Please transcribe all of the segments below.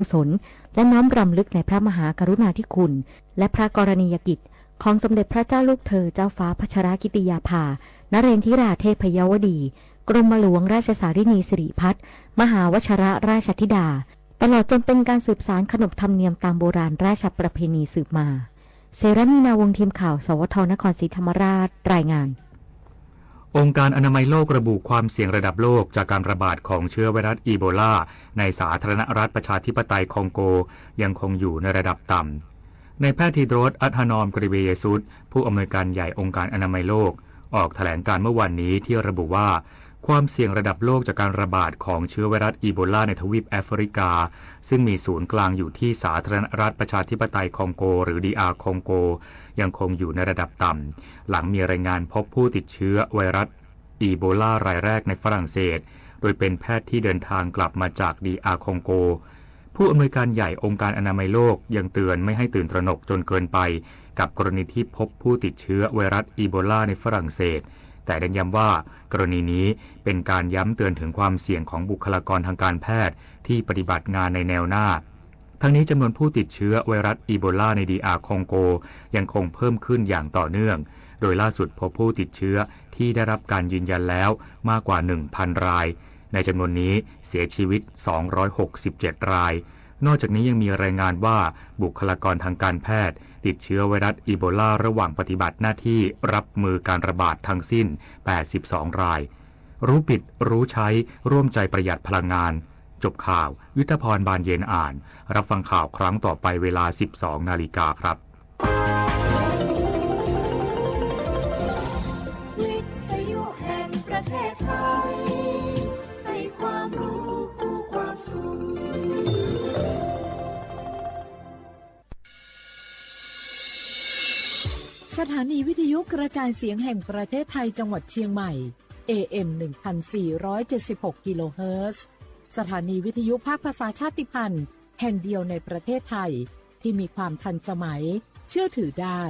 กุศล และน้อมรำลึกในพระมหากรุณาธิคุณ และพระกรณียกิจ ของสมเด็จพระเจ้าลูกเธอเจ้าฟ้าพัชรกิติยาภา นเรนทิราเทพยวดี กรมหลวงราชสารินีสิริพัฒน์ มหาวัชรราชธิดา ตลอดจนเป็นการสืบสานขนบธรรมเนียมตามโบราณราชประเพณีสืบมา เสรณีนาวงศ์ ทีมข่าว สวท นครศรีธรรมราช รายงาน องค์การอนามัยโลกระบุความเสี่ยงระดับโลกจากการระบาดของเชื้อไวรัสอีโบลาในสาธารณรัฐประชาธิปไตยคองโกยังคงอยู่ในระดับต่ำ นายแพทย์ทีโดรส อัธนอม กริเวเยซุส ผู้อำนวยการใหญ่องค์การอนามัยโลก ออกแถลงการณ์เมื่อวานนี้ที่ระบุว่า ความเสี่ยงระดับโลกจากการระบาดของเชื้อไวรัสอีโบลาในทวีปแอฟริกา ซึ่งมีศูนย์กลางอยู่ที่สาธารณรัฐประชาธิปไตยคองโก หรือ ดีอาร์ คองโก ยังคงอยู่ในระดับต่ำ หลังมีรายงานพบผู้ติดเชื้อไวรัสอีโบลารายแรกในฝรั่งเศส โดยเป็นแพทย์ที่เดินทางกลับมาจาก ดีอาร์ คองโก ผู้อำนวยการใหญ่องค์การอนามัยโลกยังเตือนไม่ให้ตื่นตระหนกจนเกินไปกับกรณีที่พบผู้ติดเชื้อไวรัสอีโบลาในฝรั่งเศส แต่เน้นย้ำว่ากรณีนี้เป็นการย้ำเตือนถึงความเสี่ยงของบุคลากรทางการแพทย์ที่ปฏิบัติงานในแนวหน้า ทั้งนี้จำนวนผู้ติดเชื้อไวรัสอีโบลาใน ดีอาร์ คองโก ยังคงเพิ่มขึ้นอย่างต่อเนื่อง โดยล่าสุดพบผู้ติดเชื้อที่ได้รับการยืนยันแล้วมากกว่า หนึ่งพัน ราย ในจำนวนนี้เสียชีวิต สองร้อยหกสิบเจ็ด ราย นอกจากนี้ยังมีรายงานว่าบุคลากรทางการแพทย์ติดเชื้อไวรัสอีโบลาระหว่างปฏิบัติหน้าที่รับมือการระบาดทั้งสิ้น แปดสิบสอง ราย รู้ผิดรู้ใช้ ร่วมใจประหยัดพลังงาน จบข่าว ยุทธพร บานเย็นอ่าน รับฟังข่าวครั้งต่อไปเวลา สิบสอง นาฬิกาครับ วิทยุแห่งประเทศไทย ให้ความรู้คู่ความสุข สถานีวิทยุกระจายเสียงแห่งประเทศไทยจังหวัดเชียงใหม่ เอ เอ็ม หนึ่งพันสี่ร้อยเจ็ดสิบหก กิโลเฮิรตซ์ สถานีวิทยุภาคภาษาชาติพันธุ์แห่งเดียวในประเทศไทย ที่มีความทันสมัย เชื่อถือได้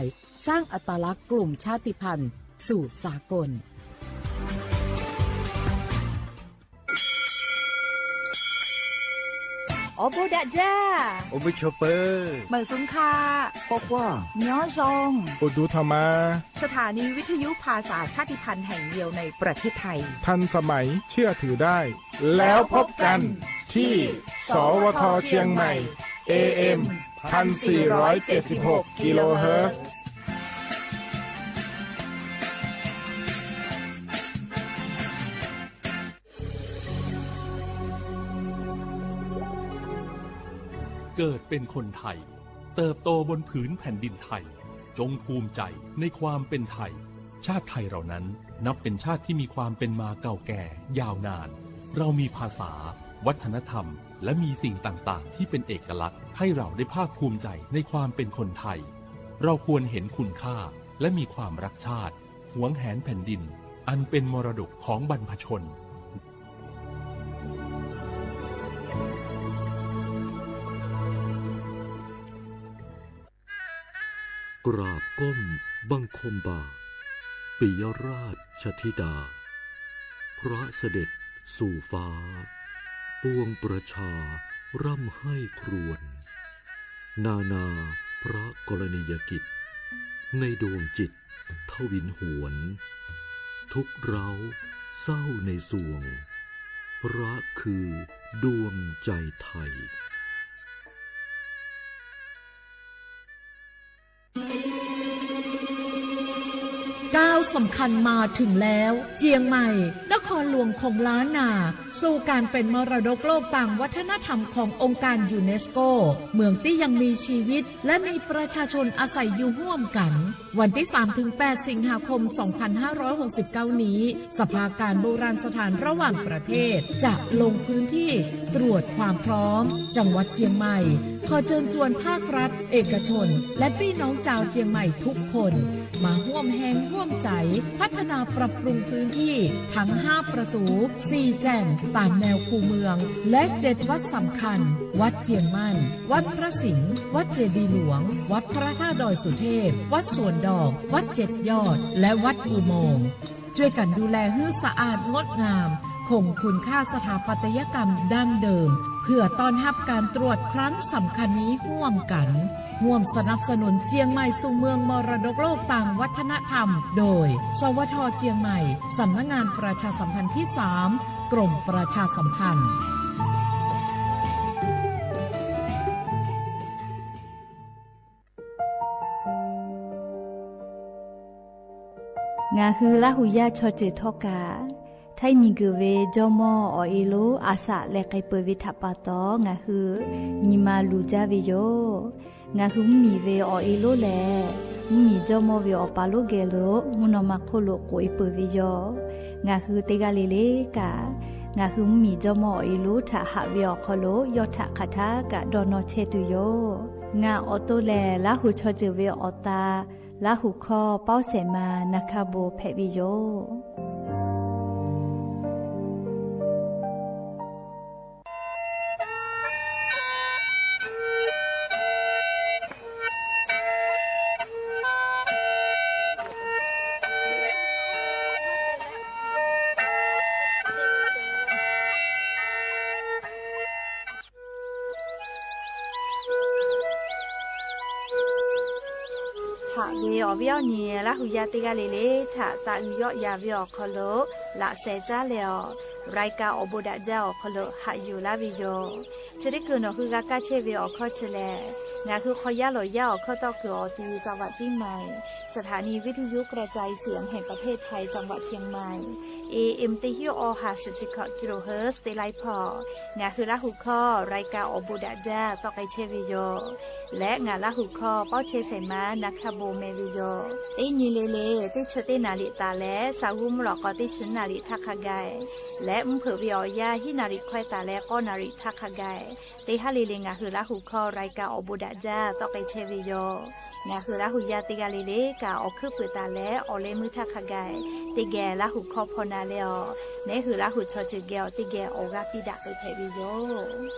สร้างอัตลักษณ์กลุ่มชาติพันธุ์สู่สากล Awˬ bon daꞈ jaˇ. Awˬ bon chaw peuˬ. Meuˬ suhˍ hk'a. K'awꞈ k'oˆ. Miˬ awˉ zaw. Awˬ duˬ htaꞈ ma. สถานีวิทยุภาษาชาติพันธุ์แห่งเดียวในประเทศไทย ทันสมัย เชื่อถือได้ แล้วพบกันที่ สวท เชียงใหม่ เอ เอ็ม พันสี่ร้อยเจ็ดสิบหก กิโลเฮิรตซ์ เกิดเป็นคนไทย เติบโตบนผืนแผ่นดินไทย จงภูมิใจในความเป็นไทย ชาติไทยเรานั้นนับเป็นชาติที่มีความเป็นมาเก่าแก่ยาวนาน เรามีภาษา วัฒนธรรม และมีสิ่งต่างๆ ที่เป็นเอกลักษณ์ ให้เราได้ภาคภูมิใจในความเป็นคนไทย เราควรเห็นคุณค่า และมีความรักชาติ หวงแหนแผ่นดิน อันเป็นมรดกของบรรพชน กราบก้มบังคมบาท ปิยราชธิดา พระเสด็จสู่ฟ้า ปวงประชาร่ำไห้ครวญ นานาพระกรณียกิจ ในดวงจิตทวินหวน ทุกข์ร้าวเศร้าในสวง พระคือดวงใจไทย ก้าวสำคัญมาถึงแล้ว เจียงใหม่ นครหลวงของล้านนา สู่การเป็นมรดกโลกตามวัฒนธรรมขององค์การยูเนสโก เมืองที่ยังมีชีวิต และมีประชาชนอาศัยอยู่ร่วมกัน วันที่ สามถึงแปด สิงหาคม สองพันห้าร้อยหกสิบเก้า นี้ สภาการโบราณสถานระหว่างประเทศ จะลงพื้นที่ตรวจความพร้อม จังหวัดเจียงใหม่ ขอเชิญชวนภาครัฐ เอกชน และพี่น้องชาวเจียงใหม่ทุกคน มาร่วมแฮงร่วมใจ๋ พัฒนาปรับปรุงพื้นที่ทั้ง ห้า ประตู สี่ แจ่ง ตามแนวคูเมือง และ เจ็ด วัดสำคัญ วัดเจียงมั่น วัดพระสิงห์ วัดเจดีย์หลวง วัดพระธาตุดอยสุเทพ วัดสวนดอก วัดเจ็ดยอด และวัดอุโมงค์ ช่วยกันดูแลหื้อสะอาดงดงาม คงคุณค่าสถาปัตยกรรมดั้งเดิม เพื่อต้อนรับการตรวจครั้งสำคัญนี้ร่วมกัน ร่วมสนับสนุนเจียงใหม่สู่เมืองมรดกโลกตางวัฒนธรรม โดย สวท เจียงใหม่ สำนักงานประชาสัมพันธ์ที่สาม กรมประชาสัมพันธ์ Ngaˬ hui Laˇ huˍ yaˇ chaw ceuˬ htawˇ kaꞈ, htaiˇ miˬ guiˬ ve jawˇmawˇ awˬ e lonˉ a shaꞈ leh k'ai peuˬ ve htaꞈ pa taw, ngaˬ hui nyi ma luˬ jaˇ ve yoˬ. Ngaˬ hui mvuhˇmiˬ ve awˬ e lonˉ lehˬ, mvuhˇmiˬ jawˇmawˇ ve awˬ pa lonˉ geh lo mvuhˇ naw ma hk'oˆ lo k'oꞈ e peuˬ ve yoˬ. Ngaˬ hui teˇ g'aˇ le le kaꞈ, ngaˬ hui mvuhˇmiˬ jawˇmawˇ awˬ e lonˉ htaꞈ haꞈ ve awˬ hk'aw lo yawˇ htaꞈ hk'aˬ htaˇ kaꞈ dawˇ nawˇ chehˇ tuˬ yoˬ. Ngaˬ awˬ to lehˬ, Laˇ huˍ chaw ceuˬ ve awˬ ta, Laˇ huˍ hkawˇ Pawˇ Sehˍ ma Na hkaˇ bon hpehꞈ ve yoˬ. Haꞈ ve awˬ viˉ awˬ nyi Laˇ huˍ yaˇ teˇ g'aˇ le le htaꞈ taꞈ uiˍ yawˆ yan ve awˬ hk'aw lo laꞈ sheh caˉ leh awˬ, รายการ awˬ bon daꞈ jaˇ awˬ hk'aw lo haꞈ yuˬ laˇ ve yoˬ. Chi teˇ kuiˬ nawˬ hui g'a kaˇ chehˇ ve awˬ hkawˇ chi lehˬ, ngaˬ hui hk'aw yaˇ lawˬ yaˇ awˬ hkawˇ tawˆ kuiˬ awˬ ti จังหวัดเชียงใหม่ สถานีวิทยุกระจายเสียงแห่งประเทศไทย จังหวัดเชียงใหม่ เอเอ็ม teˇ hinˉ awˬ ha suhˍ chi hkawꞈ kilohertz teˇ laiˉ hpawˇ, ngaˬ hui Laˇ huˍ hkawˇ รายการ awˬ bon daꞈ jaˇ tawˆ k'ai chehˇ ve yoˬ. Leh ngaˬ Laˇ huˍ hkawˇ Pawˇ chehˇ Sehˍ ma Na hkaˇ bon meh ve yoˬ. Teˇ nyi le le teˇ chi teˇ naˍ riˍ taˍ leh, saˍ g'uˇ mvuhˇ lawꞈ k'aw teˇ chi naˍ riˍ htaˇ hk'a gaˬ, leh mvuhˇ hpeuꞈ ve awˬ yanˇ hiˉ naˍ riˍ hkawehˇ taˍ leh k'awˇ naˍ riˍ htaˇ hk'a gaˬ, teˇ haˉ le le ngaˬ hui Laˇ huˍ hkawˇ รายการ awˬ bon daꞈ jaˇ tawˆ k'ai chehˇ ve yoˬ. Ngaˬ hui Laˇ huˍ yaˇ teˇ g'aˇ le le kaꞈ awˬ hkuiˉ puiˍ taˍ leh awˬ leh meuˇ htaˇ hk'a gaˬ, teˇ geh Laˇ huˍ hkawˇ hpaw na leh awˬ, neˉ hui Laˇ huˍ chaw ceuˬ geh awˬ teˇ geh awˬ g'aˇ piˇ daꞈ k'ai hpehꞈ ve yoˬ.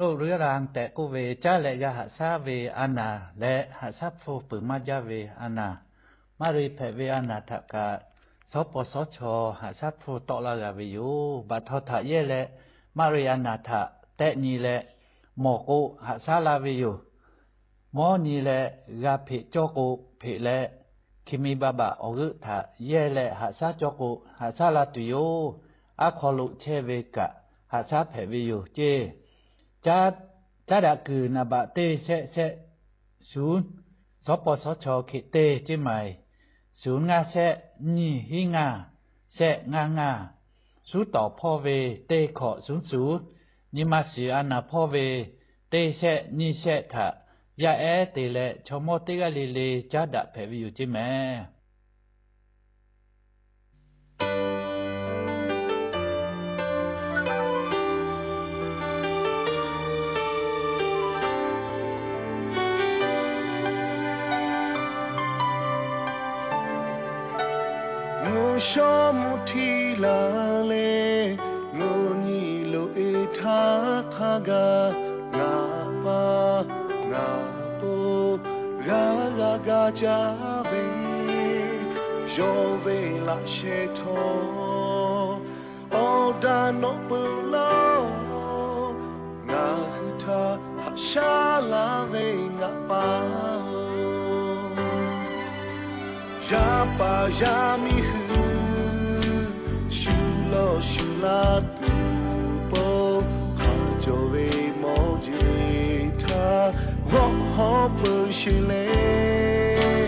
Lo ru yaˇ la tehꞈ k'oˆ ve, caˉ leh yaˇ haꞈ shaˉ ve a naˍ leh haꞈ shaˉ hpfuhˇ peuˬ maˇ jaˇ ve a naˍ, maˇ ri hpehꞈ ve a naˍ htaꞈ kaꞈ, sawˉ paw sawˉ chaw haꞈ shaˉ hpfuhˇ tawˆ laˇ g'a ve yoˬ. Baꞈ htaw htaꞈ yehˇ leh maˇ ri a naˍ htaꞈ tehˆ nyi leh, mawˬ k'o haꞈ shaˉ laˇ ve yoˬ. Mawˇ nyi leh g'a hpeꞈ cawˇ k'o, hpeꞈ leh hkiˬ mi ba baꞈ awˬ g'euˆ htaꞈ yehˇ leh haꞈ shaˉ cawˇ k'o, haꞈ shaˉ laˇ tuˬ yoˬ. Aˉ hk'aw lo chehˇ ve kaꞈ haꞈ shaˉ hpehꞈ ve yoˬ ceˇ. Caˉ daꞈ kuiˬ naˍ baꞈ teˇ shehˆ shehˆ shuˍ, sawˉ paw sawˉ chaw hk'e teˇ ceˇ maˍ, shuˍ ngaˇ shehˆ nyiˇ hiˉ ngaˇ shehˆ ngaˇ ngaˇ, suˉ tawˍ hpawˇ ve teˇ hkawꞈ shuˍ shuˍ, nyi ma shiˍ a naˍ hpawˇ ve teˇ shehˆ nyiˇ shehˆ htaꞈ yaˇ ehˉ te leh chaw mawˇ teˇ g'aˇ le le caˉ daꞈ hpehꞈ ve yoˬ ceˇ mehˍ. Mvuhˇ shawˉ mvuhˇ htiˇ la leh, mvuhˇ nyi loꞈ e htaˇ hk'a gaˬ, ngaˬ pa ngaˬ po g'a g'a ga jaˇ ve, yawˇ ve laꞈ sheh htawˇ awˬ daꞈ nawꞈ peuˬ laˇ. Ngaˬ hui htaꞈ haꞈ shaˉ laˇ ve ngaˬ pa-oˬ, yaˇ paˍ yaˇ miˇ hui shu lawˬ shu la tuˬ pawˆ hk'a cawˬ ve mawˇ jeˬ htaˇ g'awˆ hawˉ peuˬ sheˍ leh,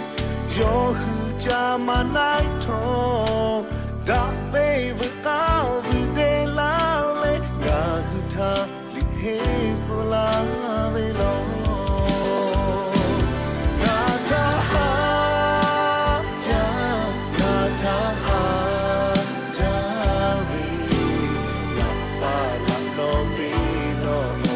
yawˇ hui ca ma naiˉ htawˇ daꞈ ve veuꞈ k'aˇ vuiˬ te laˇ leh, ngaˬ hui htaꞈ liꞈ henˇ tcuh laˇ ve law. Ngaˬ htaꞈ haꞈ jaˇ, ngaˬ htaꞈ haꞈ jaˇ ve, ngaˬ pa htaꞈ nawˬ te nawˬ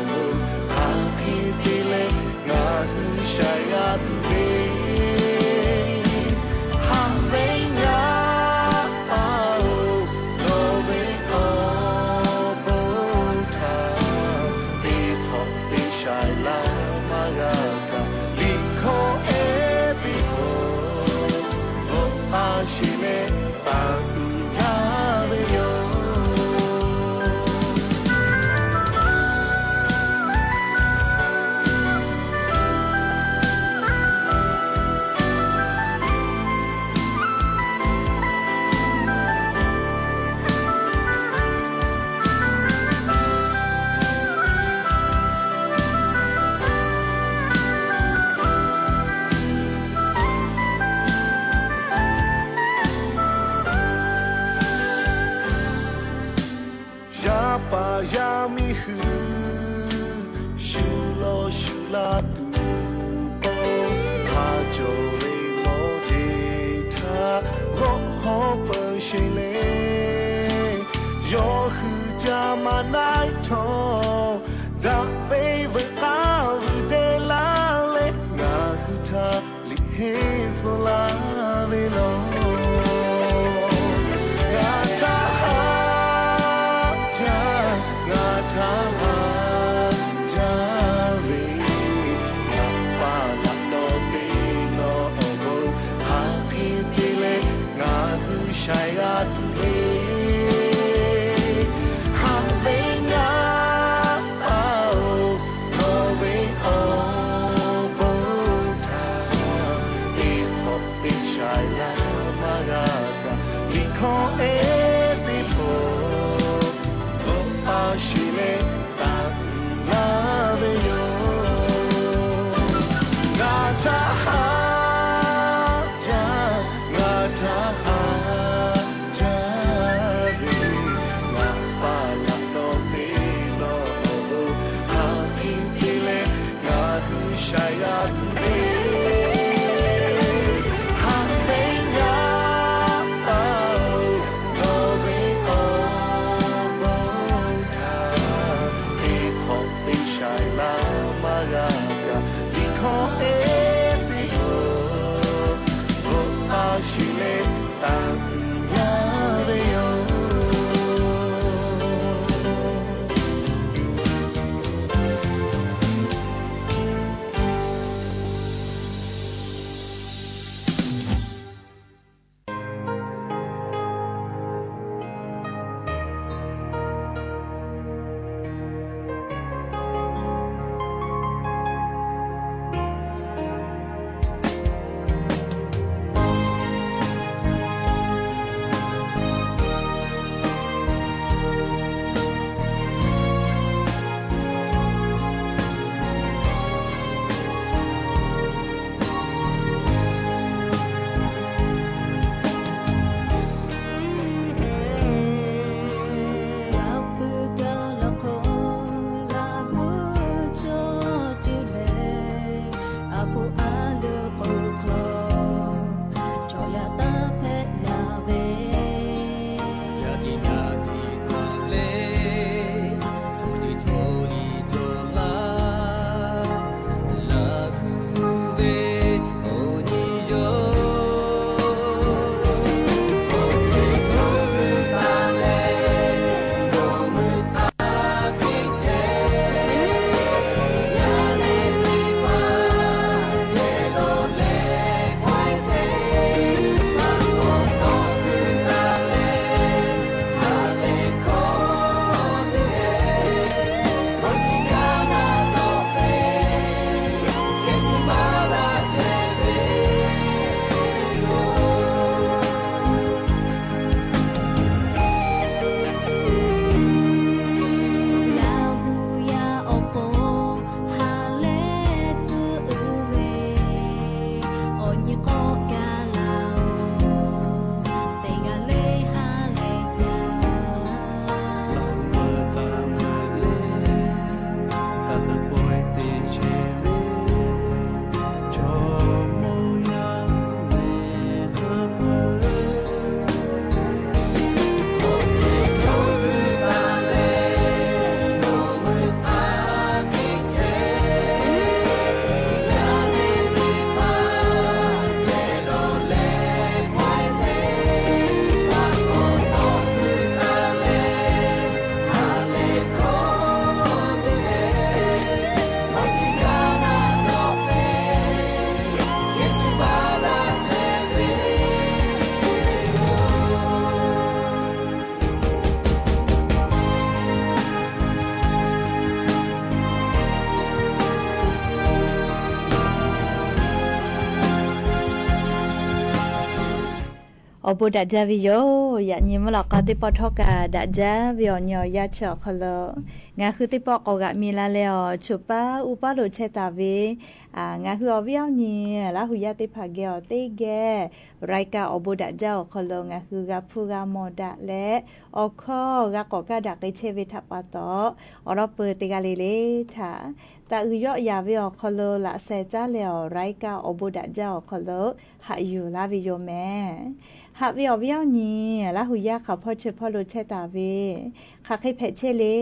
Cawˬ ve mawˇ jeˬ htaˇ g'awˇ hawˉ peuˬ sheˍ le. Yawˇ hui caˇ maˇ na htawˇ, daꞈ ve veuꞈ k'aˇ vuiˬ te laˇ leh, ngaˬ hui htaꞈ liꞈ henˇ tcuh laˇ ve yoˬ. Ngaˬ htaꞈ haꞈ jaˇ, ngaˬ htaꞈ haꞈ jaˇ ve, ngaˬ paˍ laꞈ nawˬ te nawˬ awˬ bon haꞈ piˇ te leh, ngaˬ hui shaiˍ g'a tuˬ ve, haꞈ ve ngaˬ paˍ-oˬ, nawˬ ve awˬ bon htaꞈ teˇ hk'awꞈ teˇ shaiˍ laˇ maˇ g'a kaꞈ, liꞈ hkawˇ ehˉ teˇ hpaˍ bvuhꞈ a sheˍ leh taˍ laˇ ve yoˬ. Ngaˬ htaꞈ haꞈ jaˇ, ngaˬ htaꞈ haꞈ jaˇ ve, ngaˬ paˍ laꞈ nawˬ te nawˬ awˬ bon haꞈ piˇ te leh, ngaˬ hui shaiˍ g'a tuˬ ve, haꞈ ve ngaˬ paˍ-oˬ, nawˬ ve awˬ bon htaꞈ teˇ hk'awꞈ teˇ shaiˍ laˇ maˇ g'a kaꞈ, liꞈ hkawˇ ehˉ teˇ hpaˍ bvuhꞈ a sheˍ leh taˍ yaˇ ve yoˬ. Yaꞈ puiˉ gaˇ law hk'aw, Laˇ huˍ cawˬ cuˇ leh, a hpu a leuˬ k'oˍ hk'aw, chaw yaˇ taˇ hpehꞈ la ve, yaˇ tiꞈ yaˇ tiꞈ taˍ leh, hto tiꞈ hto tiꞈ cawˬ laˇ, Laˇ huˍ ve awˬ nyi yoˬ. Laˇ huˍ yaˇ awˬ pon ha leh tuˬ uiˍ ve, awˬ nyi k'awꞈ gaˇ laˇ-oˬ, teˇ g'aˇ leh ha leh jaˇ. Laˇ huˍ taˍ maˍ leh, taˇ tuˬ pawehˇ te chehˇ ve, chaw mawˇ yaˇ leh ha peuˬ. Awˬ bon daꞈ jaˇ ve yoˬ. Yaꞈ nyi mvuhˇ lawꞈ k'aw teˇ pawˆ htawˇ kaꞈ daꞈ jaˇ ve awˬ nyi awˬ yanˇ chi awˬ hk'aw lo ngaˬ hui teˇ pawˆ k'awꞈ g'aꞈ mi la leh awˬ choˬ paˉ uˉ paˉ lo chehˇ taˍ ve, ngaˬ hui awˬ viˉ awˬ nyi Laˇ huˍ yaˇ teˇ hpaˍ geh awˬ teˇ geh รายการ awˬ bon daꞈ jaˇ awˬ hk'aw lo ngaˬ hui g'a hpuˇ g'a mawˬ daꞈ leh, awˬ hkawˇ g'a k'awꞈ kaˇ daꞈ k'ai chehˇ ve htaꞈ pa taw, awˬ lawn peuˬ teˇ g'aˇ le le htaꞈ taꞈ uiˍ yawˆ yaˍ ve awˬ hk'aw lo laꞈ sheh caˉ leh awˬ รายการ awˬ bon daꞈ jaˇ awˬ hk'aw lo haꞈ yuˬ laˇ ve yoˬ mehˍ. Haꞈ ve awˬ viˉ awˬ nyi, Laˇ hu yaˇ hk'aˬ hpawˇ chi hpawˇ lo chehˇ taˍ ve, hk'aˬ hk'e hpehꞈ chehˇ le.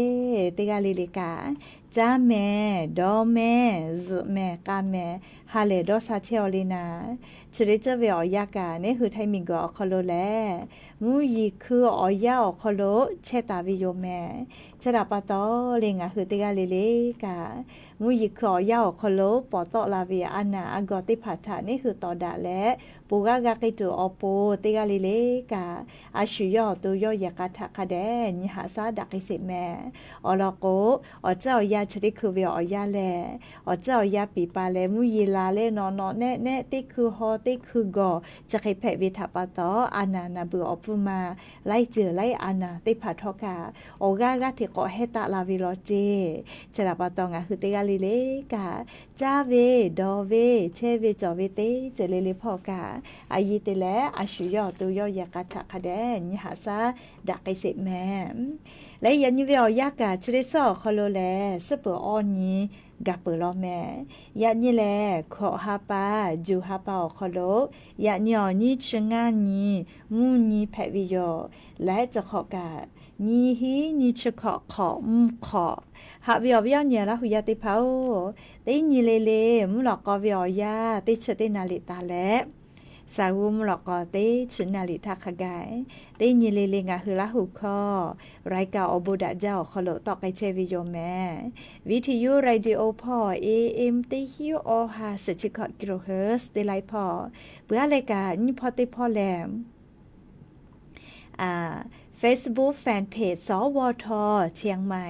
Teˇ g'aˇ le le kaꞈ, caˇ mehˍ, dawˇ mehˍ, zuhꞈ mehˍ, k'a mehˍ, ha lehˬ dawˇ sha chehˇ aw le naˍ. Chi hk'e cawˇ ve awˬ yanˇ kaꞈ, neˉ hui Htaiˍ miˬguiˬ awˬ hk'aw lo lehˬ, mvuhˇ yeˬ hkui awˬ yanˇ awˬ hk'aw lo chehˇ taˍ ve yoˬ mehˍ. Chi htaꞈ pa taw le, ngaˬ hui teˇ g'aˇ le le kaꞈ, mvuhˇ yeˬ hkui awˬ yanˇ awˬ hk'aw lo pawˍ tawˆ la ve a naˬ a gawˬ teˇ hpaˍ htaꞈ neˉ hui tawˍ daꞈ leh, ponˬ g'aˇ g'a k'ai tuˬ awˬ pon teˇ g'aˇ le le kaꞈ, a shu yawˇ awˬ to yawˇ yehˬ k'a htaꞈ hk'a dehꞈ nyi haꞈ shaˉ daꞈ k'ai sheˍ mehˍ. Awˬ lawn k'o, awˬ tcuhˉ awˬ yanˇ chi teˇ hkui ve awˬ yanˇ lehˬ, awˬ tcuhˉ awˬ yanˇ piˍ pa leh mvuhˇ yeˬ la leh nawꞈ nawꞈ nehˆ nehˆ teˇ hkui haw teˇ hkui gawˬ chi hk'e hpehꞈ ve htaꞈ pa taw, a naˬ naˬ beuꞈ awˬ pfuhˇ ma laiˉ ceuˬ laiˉ a naˬ teˇ hpaˍ htawˇ kaꞈ, awˬ g'aˇ g'aˇ hteꞈ k'awꞈ hehˇ taˆ la ve law ceˇ. Chi htaꞈ pa taw, ngaˬ hui teˇ g'aˇ le le kaꞈ, caˇ ve, dawˬ ve, chehˇ ve cawˬ ve teˇ ceuˬ le le hpawˇ kaꞈ, a yiˇ te leh a shu yawˇ awˬ to yawˇ yehˬ k'a htaꞈ hk'a dehꞈ nyi haꞈ shaˉ daꞈ k'ai sheˍ mehˍ. Leh yaꞈ nyi ve awˬ yanˇ kaꞈ, chi teˇ suhˉ awˬ hk'aw lo lehˬ, suhˉ peuˬ awˇ nyi gaˬ peuˬ law mehˍ. Yaꞈ nyi lehˬ, hkawꞈ ha pa, juˬ ha pa awˬ hk'aw lo, yaꞈ nyi awˬ nyiˇ chi ngaˇ nyi mvuhˇ nyi hpehꞈ ve yoˬ. Leh chi hk'awꞈ kaꞈ, nyiˇ hinˉ nyiˇ chi hkawꞈ hk'awꞈ mvuhˇ hk'awꞈ. Haꞈ ve awˬ viˉ awˇ nyi Laˇ hu yaˇ teˇ hpaˍ-oˬ, teˇ nyi le le mvuhˇ lawꞈ k'aw ve awˬ yanˇ teˇ chi teˇ naˍ liꞈ taˍ leh, saˍ g'uˇ mvuhˇ lawꞈ k'aw teˇ chi naˍ liꞈ htaˇ hk'a gaˬ, teˇ nyi le le ngaˬ hui Laˇ hu hkawˇ รายการ awˬ bon daꞈ jaˇ awˬ hk'aw lo tawˆ k'ai chehˇ ve yoˬ mehˍ. วิทยุ radio hpawˇ A M teˇ hinˉ awˇ ha suhˍ chi hkawꞈ กิโลเฮิร์ตซ์ teˇ laiˉ hpawˇ, peuˬ aˉ leh kaꞈ nyiˇ hpawˇ teˇ hpawˇ lehˬ, Facebook fan page สวท เชียงใหม่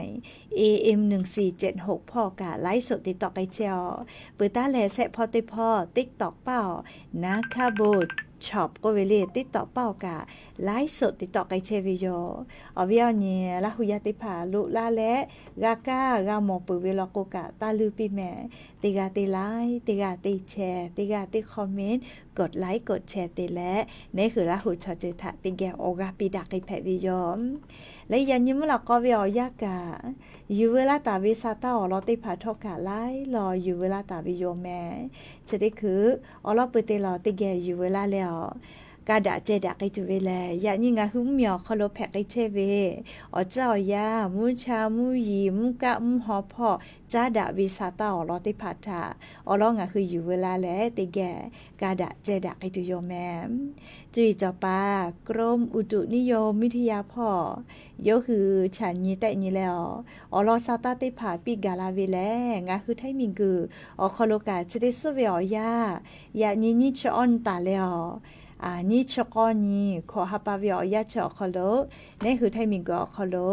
A M หนึ่งสี่เจ็ดหก hpawˇ kaꞈ ไลฟ์สด te tawˆ k'ai chehˇ-oˬ. Peuˬ taˉ leh shehˆ hpawˇ teˇ hpawˇ TikTok paˇ-oˬ, naˍ hkaˇ bon chawꞈ k'oˆ ve le TikTok paˇ-oˬ kaꞈ ไลฟ์สด te tawˆ k'ai chehˇ ve yoˬ. Awˬ viˉ awˬ nyi Laˇ hu yaˇ teˇ hpaˍ loꞈ la leh g'a kaˇ g'a mawˬ peuˬ ve law k'o kaꞈ, taˇ luˇ piˇ mehˍ. Teˇ g'aˇ teˇ like, teˇ g'aˇ teˇ share, teˇ g'aˇ teˇ comment, กดไลค์ กดแชร์ te leh, neˉ hui Laˇ hu chaw ceuˬ htaꞈ teˇ geh awˬ g'aˇ piˇ daꞈ k'ai hpehꞈ ve yoˬ. Leh yaꞈ nyi mvuhˇ lawꞈ k'aw ve awˬ yanˇ kaꞈ, yuˬ veu laˇ taˍ ve sa taˇ awˬ lawn teˇ hpaˍ htawˇ kaꞈ laiˉ law yuˬ veu laˇ taˍ ve yoˬ mehˍ. Chi teˇ hkui awˬ lawn pui te lawˬ teˇ geh yuˬ veu laˇ leh-aˬ, ka daꞈ ceh daꞈ k'ai tuˬ ve lehˬ, yaꞈ nyi ngaˬ hui mvuhˇmiˬ awˬ hk'aw lo hpehꞈ k'ai chehˇ ve awˬ tcuhˉ awˬ yanˇ, mvuhˇ cha mvuhˇ yeˬ, mvuhˇ kaˆ mvuhˇ haw hpawˇ caˉ daꞈ ve sa taˇ awˬ lawn teˇ hpaˍ htaꞈ awˬ lawn ngaˬ hui yuˬ veu la leh teˇ geh ka daꞈ ceh daꞈ k'ai tuˬ yoˬ mehˍ. Cuˇ yiˍ cawˬ paˍ กรมอุตุนิยมวิทยา hpawˇ yawˇ hui chaꞈ nyi tehˆ nyi leh-aˬ, awˬ lawn sa taˇ teˇ hpaˍ piˇ gaˬ la ve lehˬ, ngaˬ hui Htaiˇ miˬguiˬ awˬ hk'aw lo kaꞈ chi teˇ suhˉ ve awˬ yanˇ, yaꞈ nyi nyiˇ chi awˇ nyi taˍ leh-aˬ, nyiˇ chi k'awˇ nyi hkawꞈ ha pa ve awˬ yanˇ chi awˬ hk'aw lo, neˉ hui Htaiˇ miˬguiˬ awˬ hk'aw lo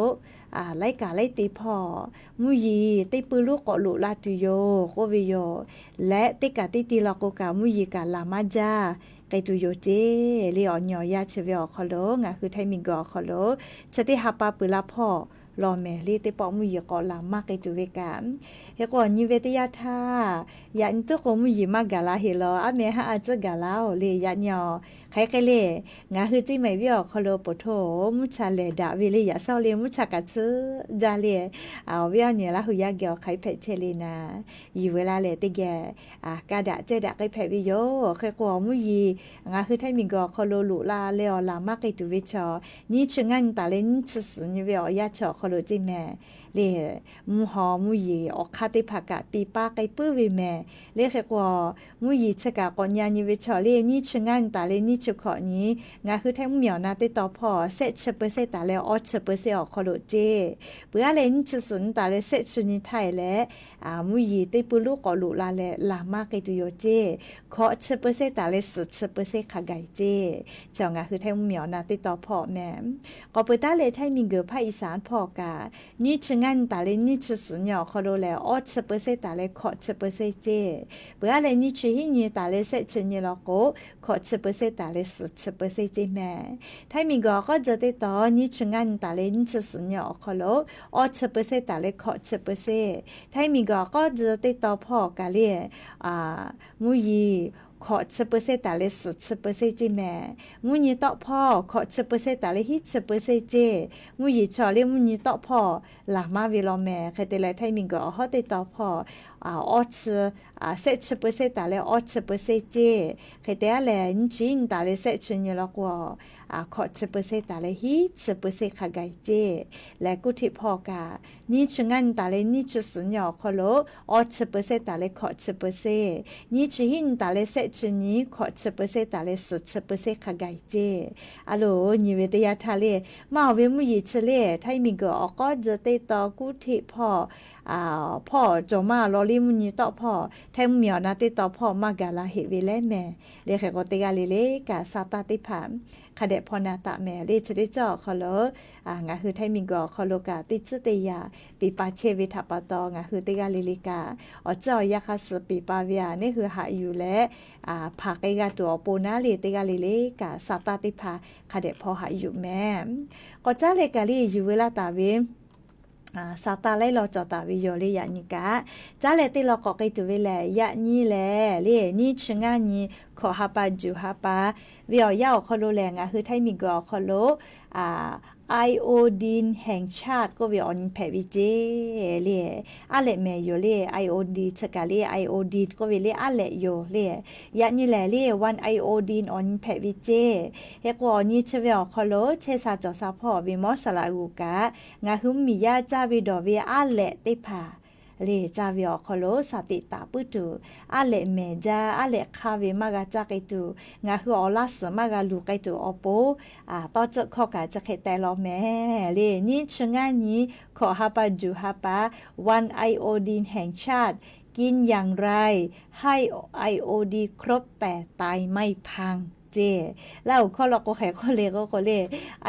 laiˉ kaꞈ laiˉ te hpawˇ mvuhˇ yeˬ teˇ pui lonˉ k'awꞈ loꞈ la tuˬ yoˬ k'oˆ ve yoˬ. Leh teˇ kaꞈ teˇ te law k'o kaꞈ mvuhˇ yeˬ kaꞈ laˬ maˇ jaˇ k'ai tuˬ yoˬ ceˇ. Le awˬ nyi awˬ yanˇ chi ve awˬ hk'aw lo ngaˬ hui Htaiˇ miˬguiˬ awˬ hk'aw lo chi teˇ ha pa peuˬ la hpawˇ law mehˍ le teˇ pawˆ mvuhˇ yeˬ k'awꞈ laˬ maˇ k'ai tuˬ ve kaꞈ, hk'e k'o awˬ nyi ve teˇ yanˇ htaˇ, yaꞈ nyi tuˉ k'o mvuhˇ yeˬ maˇ gaˬ la heˍ law, aˉ meh haˉ a tcuhˉ gaˬ laˇ-oˬ le. Yaꞈ nyi-aˬ, hk'aˬ hk'e le, ngaˬ hui ceˇ mehˍ viˉ awˬ hk'aw lo poˬ htoˇ mvuhˇ cha lehˬ daꞈ ve le, yaꞈ shaˉ le mvuhˇ cha kaꞈ tsuhˇ jaˇ le. Awˬ viˉ awˬ nyi Laˇ hu yaˇ geh awˬ hk'aˬ hk'e hpehꞈ chehˇ le naˍ, yuˬ veu la lehˬ teˇ geh ka daꞈ ceh daꞈ k'ai hpehꞈ ve yoˬ. Hk'e k'o awˬ mvuhˇ yeˬ ngaˬ hui Htaiˇ miˬguiˬ awˬ hk'aw lo loꞈ la leh awˬ laˬ maˇ k'ai tuˬ ve chaw, nyiˇ chi ngaˇ nyi taˍ leh nyiˇ chi suhˍ nyi ve awˬ yanˇ chi awˬ hk'aw lo ceˇ mehˍ le, mvuhˇ haw mvuhˇ yeˬ awˬ hk'aˇ teˇ hpaˍ kaꞈ piˇ paˇ k'ai puiˉ ve mehˍ le. Hk'e k'o mvuhˇ yeˬ chi kaꞈ k'awꞈ nyi nyi ve chaw le, nyiˇ chi ngaˇ nyi taˍ leh nyiˇ chi hkawꞈ nyi, ngaˬ hui Htaiˇ mvuhˇmiˬ awˬ na teˇ taw hpawˇ shehˆ chi เปอร์เซ็นต์ taˍ leh awˇ chi เปอร์เซ็นต์ awˬ hk'aw lo ceˇ. Peuˬ aˉ leh nyiˇ chi suhˍ nyi taˍ leh shehˆ chi nyi htaˇ leh, mvuhˇ yeˬ teˇ pui lonˉ k'awꞈ loꞈ la leh laˬ maˇ k'ai tuˬ yoˬ ceˇ. Hkawꞈ chi เปอร์เซ็นต์ taˍ leh suhˍ chi เปอร์เซ็นต์ hk'a gaˬ ceˇ. Chi ngaˬ hui Htaiˇ mvuhˇmiˬ awˬ na teˇ taw hpawˇ mehˍ. K'awꞈ peuˬ taˉ leh Htaiˇ miˬguiˬ hpaˇ Iˍsaˍ hpawˇ kaꞈ, nyiˇ chi ngaˇ nyi taˍ leh nyiˇ chi suhˍ nyi awˬ hk'aw lo lehˬ, awˇ chi เปอร์เซ็นต์ taˍ leh hkawꞈ chi เปอร์เซ็นต์ ceˇ. Peuˬ aˉ leh nyiˇ chi hiˉ nyi taˍ leh shehˆ chi nyi law k'o, hkawꞈ chi เปอร์เซ็นต์ taˍ leh suhˍ chi เปอร์เซ็นต์ ceˇ mehˍ. Htaiˇ miˬguiˬ awˬ k'awˇ tcuh teˇ taw nyiˇ chi ngaˇ nyi taˍ leh nyiˇ chi suhˍ nyi awˬ hk'aw lo, awˇ chi เปอร์เซ็นต์ taˍ leh hkawꞈ chi เปอร์เซ็นต์. Htaiˇ miˬguiˬ awˬ k'awˇ tcuh teˇ taw hpawˇ kaꞈ le, mvuhˇ yeˬ hkawꞈ chi เปอร์เซ็นต์ taˍ leh suhˍ chi เปอร์เซ็นต์ ceˇ mehˍ. Mvuhˇ nyi tawˆ hpawˇ hkawꞈ chi เปอร์เซ็นต์ taˍ leh hiˉ chi เปอร์เซ็นต์ ceˇ. Mvuhˇ yeˬ chaw le mvuhˇ nyi tawˆ hpawˇ laˬ maˇ ve law mehˍ. Hk'e te leh Htaiˇ miˬguiˬ awˬ hawˉ teˇ taw hpawˇ awˇ chi, shehˆ chi เปอร์เซ็นต์ taˍ leh awˇ chi เปอร์เซ็นต์ ceˇ. Hk'e te a lehˬ, nyiˇ chi hiˉ nyi taˍ leh shehˆ chi nyi law k'o, hkawꞈ chi เปอร์เซ็นต์ taˍ leh hiˉ chi เปอร์เซ็นต์ hk'a gaˬ ceˇ. Lehˬ กรุงเทพ hpawˇ kaꞈ, nyiˇ chi ngaˇ nyi taˍ leh nyiˇ chi suhˍ nyi awˬ hk'aw lo awˇ chi เปอร์เซ็นต์ taˍ leh hkawꞈ chi เปอร์เซ็นต์, nyiˇ chi hiˉ nyi taˍ leh shehˆ chi nyi hkawꞈ chi เปอร์เซ็นต์ taˍ leh suhˍ chi เปอร์เซ็นต์ hk'a gaˬ ceˇ. A loˍ, nyi ve teˇ yanˇ htaˇ le, maˇ awˬ ve mvuhˇ yeˬ chi le, Htaiˇ miˬguiˬ awˬ k'awˉ ji teˇ taw กรุงเทพ hpawˇ, hpawˇ cawˬ maˇ law liˇ mvuhˇ nyi tawˆ hpawˇ Htaiˇ mvuhˇ miˬ awˬ na teˇ taw hpawˇ maˇ gaˬ la heꞈ ve leh mehˍ. Le hk'e k'o teˇ g'aˇ le le kaꞈ sa taˇ teˇ hpaˍ hk'a dehꞈ hpaw na taˍ mehˍ. Le chi teˇ cawˇ awˬ hk'aw lo ngaˬ hui Htaiˇ miˬguiˬ awˬ hk'aw lo kaꞈ teˇ tcuhˉ teˇ yaꞈ piˍ pa chehˇ ve htaꞈ pa taw, ngaˬ hui teˇ g'aˇ le le kaꞈ awˬ tcuhˉ awˬ yanˇ hk'a suh piˍ pa ve aꞈ neˉ hui haꞈ yuˬ leh, hpanˍ k'ai g'a tuˬ awˬ pon naˉ le teˇ g'aˇ le le kaꞈ sa taˇ teˇ hpaˍ hk'a dehꞈ hpaw haꞈ yuˬ mehˍ. K'awꞈ caˉ leh kaꞈ le yuˬ ve laˇ taˍ ve sa taˇ laiˉ law cawˬ taˍ ve yoˬ le yaꞈ nyi kaꞈ. Caˉ leh teˇ law k'awꞈ k'ai tuˬ ve lehˬ, yaꞈ nyi lehˬ le, nyiˇ chi ngaˇ nyi hkawꞈ ha pa juˬ ha pa ve awˬ yanˇ awˬ hk'aw lo lehˬ, ngaˬ hui Htaiˇ miˬguiˬ awˬ hk'aw lo iodine แห่งชาติ k'oˆ ve awˬ nyi hpehꞈ ve ceˇ le. Aˉ lehꞈ mehˍ yoˬ le, iodine chi kaꞈ le iodine k'oˆ ve le aˉ lehꞈ yoˬ le. Yaꞈ nyi lehˬ le, one iodine awˬ nyi hpehꞈ ve ceˇ. Hk'e k'o awˬ nyi chi ve awˬ hk'aw lo chehˇ sha cawˬ sha hpawˇ awˬ ve mawˇ saˍ laꞈ g'uˬ kaꞈ, ngaˬ hui mvuhˇ miˬ yaˇ caˇ ve dawˬ ve aˉ lehꞈ teˇ hpaˍ le caˇ ve awˬ hk'aw lo shaˍ tiꞈ taˍ puiˉ tuˬ, aˉ lehꞈ mehˍ jaˇ, aˉ lehꞈ hk'aˇ ve maˇ g'a caˇ k'ai tuˬ, ngaˬ hui awˬ laˇ suhˍ maˇ g'a luˬ k'ai tuˬ awˬ pon, tawˇ ceuˆ hkawˇ kaꞈ chi hk'e teh law mehˍ le. Nyiˇ chi ngaˇ nyi hkawꞈ ha pa juˬ ha pa, one iodine แห่งชาติ กินอย่างไรให้ ไอโอดีนครบแต่ไตไม่พัง ceˇ. Laˇ huˍ hkawˇ law k'o hk'e k'oˆ le k'o k'o le,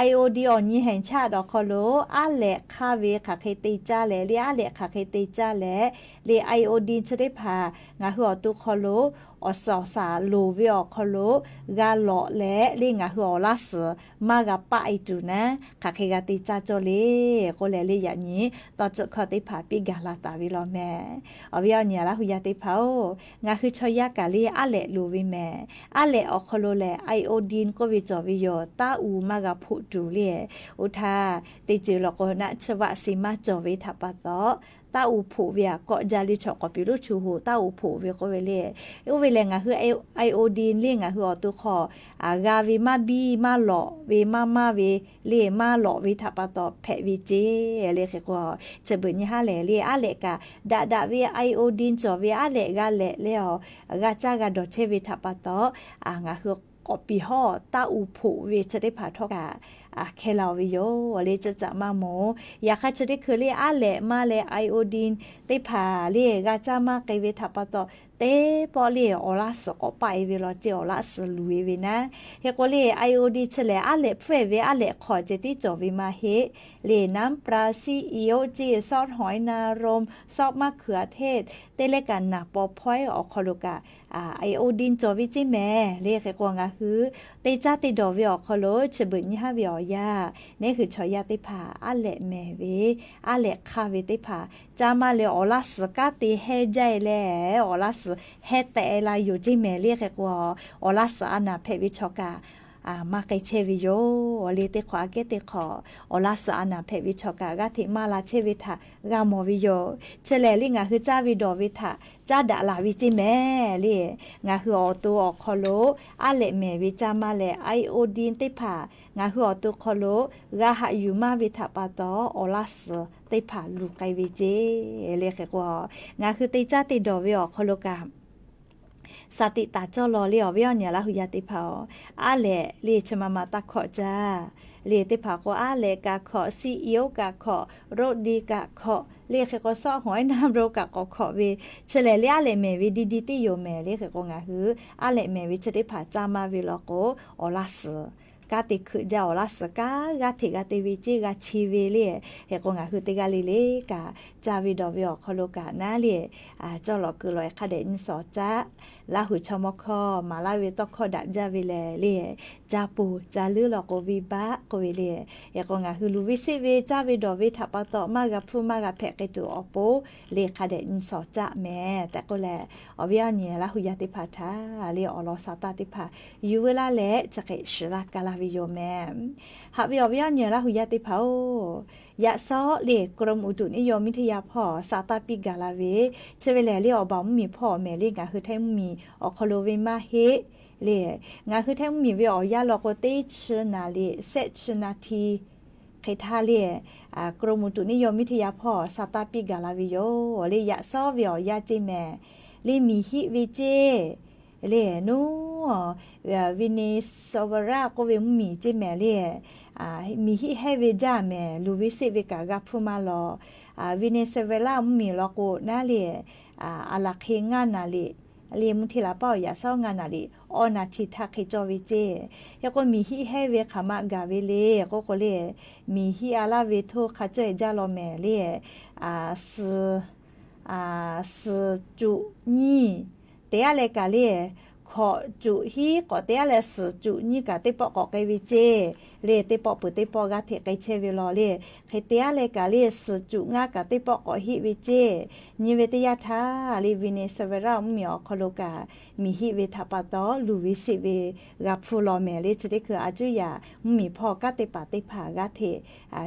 iodine awˬ nyi แห่งชาติ awˬ hk'aw lo aˉ lehꞈ hk'aˇ ve hk'aˬ hk'e te caˇ leh le, aˉ lehꞈ hk'aˬ hk'e te caˇ leh le, iodine chi teˇ hpaˍ ngaˬ hui awˬ to hk'aw lo awˬ suhˍ awˬ shaˍ loˍ ve awˬ hk'aw lo g'a lawꞈ leh le, ngaˬ hui awˬ laˇ suhˍ maˇ g'a paˆ e tuˬ naˉ, hk'aˬ hk'e g'a te caˇ cawˇ le k'oˆ leh le yaꞈ nyi tawˇ ceuˆ hkawˇ teˇ hpaˍ piˇ gaˬ la taˍ ve law mehˍ. Awˬ viˉ awˬ nyi laˇ huˍ yaˇ teˇ hpaˍ-oˬ, ngaˬ hui chaw yaˇ kaꞈ le aˉ lehꞈ loˍ ve mehˍ. Aˉ lehꞈ awˬ hk'aw lo lehˬ iodine k'oˆ ve cawˬ ve yoˬ. Taˇ uˍ maˇ g'a hpoꞈ tuˬ le. Oˇ htaˇ teˇ ceuˬ law k'o naˆ chi vaˆ si maˇ cawˬ ve htaꞈ pa taw, taˇ uˍ hpoꞈ ve aꞈ kawˆ jaˇ le chaw k'awꞈ piˍ loˉ chu hoꞈ taˇ uˍ hpoꞈ ve k'oˆ ve le. Oˇ ve lehˬ ngaˬ hui iodine le ngaˬ hui awˬ to hk'aw g'a ve maˇ biˇ maˇ lawꞈ ve maˇ maˇ ve le maˇ lawꞈ ve htaꞈ pa taw hpehꞈ ve ceˇ le. Hk'e k'o chi beuꞈ nyi haˉ lehˬ le aˉ lehꞈ kaꞈ daꞈ daꞈ ve iodine cawˬ ve aˉ lehꞈ g'a lehꞈ le, g'a caˇ g'a dawˬ chehˇ ve htaꞈ pa taw, ngaˬ hui k'awꞈ piˍ hawˇ taˇ uˍ hpoꞈ ve chi teˇ hpaˍ htawˇ kaꞈ hkeh la-o ve yoˬ le. Chi caꞈ maˇ moˍ. Yaꞈ hk'aˇ chi teˇ hkui le aˉ lehꞈ maˇ leh iodine teˇ hpaˍ le g'a caˇ maˇ k'ai ve htaꞈ pa taw, teˇ pawˆ le awˬ laˇ suhˍ k'awꞈ paˆ e ve law ceˇ, awˬ laˇ suhˍ luˬ e ve naˉ. Hk'e k'o le iodine chi lehˬ aˉ lehꞈ hpfuhˇ e ve aˉ lehꞈ hk'aw ceh tiˉ cawˬ ve maˇ heˆ le. น้ำปลาซีอิ๊ว ceˇ, ซอสหอยนางรม ซอสมะเขือเทศ teˇ lehˉ kaꞈ naˍ paw hpawehˇ awˬ hk'aw lo kaꞈ iodine cawˬ ve ceˇ mehˍ le. Hk'e k'o ngaˬ hui te caˇ te dawˬ ve awˬ hk'aw lo chi beuꞈ nyi haˉ ve awˬ yanˇ, neˉ hui chaw yaˇ teˇ hpaˍ aˉ lehꞈ mehˍ ve, aˉ lehꞈ hk'aˇ ve teˇ hpaˍ caˇ maˇ leh awˬ laˇ suhˍ kanˉ te hehˇ jaˇ e leh, awˬ laˇ suhˍ hehˇ tehꞈ e la yoˬ ceˇ mehˍ le. Hk'e k'o awˬ laˇ suhˍ a naˍ hpehꞈ ve chaw kaꞈ maˇ k'ai chehˇ ve yoˬ le. Teˇ hk'awꞈ aꞈ kehˉ teˇ hk'awꞈ awˬ laˇ suhˍ a naˍ hpehꞈ ve chaw kaꞈ g'aˇ hteꞈ maˇ la chehˇ ve htaꞈ g'a mawˬ ve yoˬ. Chi lehˬ le ngaˬ hui caˇ ve dawˬ ve htaꞈ caˇ daꞈ laˬ ve ceˇ mehˍ le. Ngaˬ hui awˬ to awˬ hk'aw lo aˉ lehꞈ mehˍ ve caˇ maˇ leh iodine teˇ hpaˍ ngaˬ hui awˬ to hk'aw lo g'a haꞈ yuˬ maˇ ve htaꞈ pa taw, awˬ laˇ suhˍ teˇ hpaˍ luˬ k'ai ve ceˇ le. Hk'e k'o ngaˬ hui te caˇ te dawˬ ve awˬ hk'aw lo kaꞈ shaˍ tiꞈ taˍ cawˇ law le. Awˬ viˉ awˬ nyi laˇ hui yaˇ teˇ hpaˍ-oˬ, aˉ lehꞈ le chi ma ma taˇ hkawꞈ caˇ le. Teˇ hpaˍ k'o aˉ lehꞈ kaꞈ hkawꞈ, ซีอิ๊ว kaꞈ hkawꞈ, รสดี kaꞈ hkawꞈ le. Hk'e k'o ซอสหอยนางรม kaꞈ k'awꞈ hkawꞈ ve, chi lehˬ le aˉ lehꞈ mehˍ ve di di teˇ yoˬ mehˍ le. Hk'e k'o ngaˬ hui aˉ lehꞈ mehˍ ve chi teˇ hpaˍ caˇ maˇ ve law k'o, awˬ laˇ suhˍ kanˉ te hkeuꞈ jaˇ, awˬ laˇ suhˍ kanˉ g'aˇ hteꞈ g'a te ve ceˇ g'a chi ve le. Hk'e k'o ngaˬ hui teˇ g'aˇ le le kaꞈ caˇ ve dawˬ ve awˬ hk'aw lo kaꞈ naˉ le, cawˇ lawꞈ keu lawꞈ e hk'a dehꞈ nyi shawˍ caˆ. Laˇ huˍ chaw mawˇ hkawˇ maˍ laˇ ve tawˇ hkawˇ daꞈ jaˇ ve lehˬ le, caˇ poˬ caˇ leuˉ law k'o venˇ baˆ k'oˆ ve le. Hk'e k'o ngaˬ hui luˬ ve sheˆ ve caˇ ve dawˬ ve htaꞈ pa taw maˇ g'a hpfuhˇ maˇ g'a hpehꞈ k'ai tuˬ awˬ pon le hk'a dehꞈ nyi shawˍ caˆ mehˍ tehꞈ k'oˆ leh, awˬ viˉ awˬ nyi laˇ huˍ yaˇ teˇ hpaˍ htaꞈ le awˬ lawn shaˍ taˇ teˇ hpaˍ yuˬ veu laˇ leh chi hk'e shiˍ laˇ ka laˇ ve yoˬ mehˍ. Haꞈ ve awˬ viˉ awˬ nyi laˇ huˍ yaˇ teˇ hpaˍ-oˬ, Yaꞈ shawˉ le กรมอุตุนิยมวิทยา hpawˇ saˍ taˇ piˇ gaˬ la ve, chi ve lehˬ le awˬ baˬ mvuhˇmiˬ hpawˇ awˬ mehˍ le ngaˬ hui Htaiˇ mvuhˇmiˬ awˬ hk'aw lo ve maˇ heˆ le. Ngaˬ hui Htaiˇ mvuhˇmiˬ ve awˬ yanˇ law k'o teˇ chi naˍ liꞈ shehˆ chi naˍ hti hk'e htaˇ le กรมอุตุนิยมวิทยา hpawˇ saˍ taˇ piˇ gaˬ la ve yoˬ le. Yaꞈ shawˉ ve awˬ yanˇ ceˇ mehˍ le miˬ hiˆ ve ceˇ le nuˉ Venezuela k'oˆ ve mvuhˇmiˬ ceˇ mehˍ le. Miˬ hiˆ hehnˇ ve jaˇ mehˍ, luˬ ve seˆ ve kaꞈ g'a hpuˇ maˇ lawˬ. Venezuela mvuhˇmiˬ law k'o naˉ le, aˬ laˬ hk'e ngaˇ naˍ liꞈ le mvuhˇ hteˇ la paˉ awˬ yaꞈ shawˉ ngaˇ naˍ liꞈ awˇ naˍ hti htaˇ hk'e cawˇ ve ceˇ. Hk'e k'o miˬ hiˆ hehnˇ ve hk'aˬ ma gaˬ ve le k'oˆ k'o le, miˬ hiˆ a laˇ ve htoˇ hk'a cawˇ e jaˇ law mehˍ le, suhˍ suhˍ cuꞈ nyiˇ teˇ g'aˇ leh kaꞈ le, hkawꞈ cuꞈ hiˉ k'awꞈ teˇ g'aˇ leh suhˍ cuꞈ nyiˇ kaꞈ teˇ pawˆ k'awꞈ k'ai ve ceˇ le. Teˇ pawˆ peuˬ teˇ pawˆ g'aˇ hteꞈ k'ai chehˇ ve law le. Hk'e teˇ g'aˇ leh kaꞈ le suhˍ cuꞈ ngaˇ kaꞈ teˇ pawˆ k'awꞈ hiˆ ve ceˇ. Nyi ve teˇ yanˇ htaˇ le Venezuela mvuhˇmiˬ awˬ hk'aw lo kaꞈ miˬ hiˆ ve htaꞈ pa taw luˬ ve seˆ ve g'a hpuˇ law mehˍ le. Chi teˇ hkui a cuˉ yaꞈ mvuhˇmiˬ hpawˇ kanˉ te paˍ teˇ hpaˍ g'aˇ hteꞈ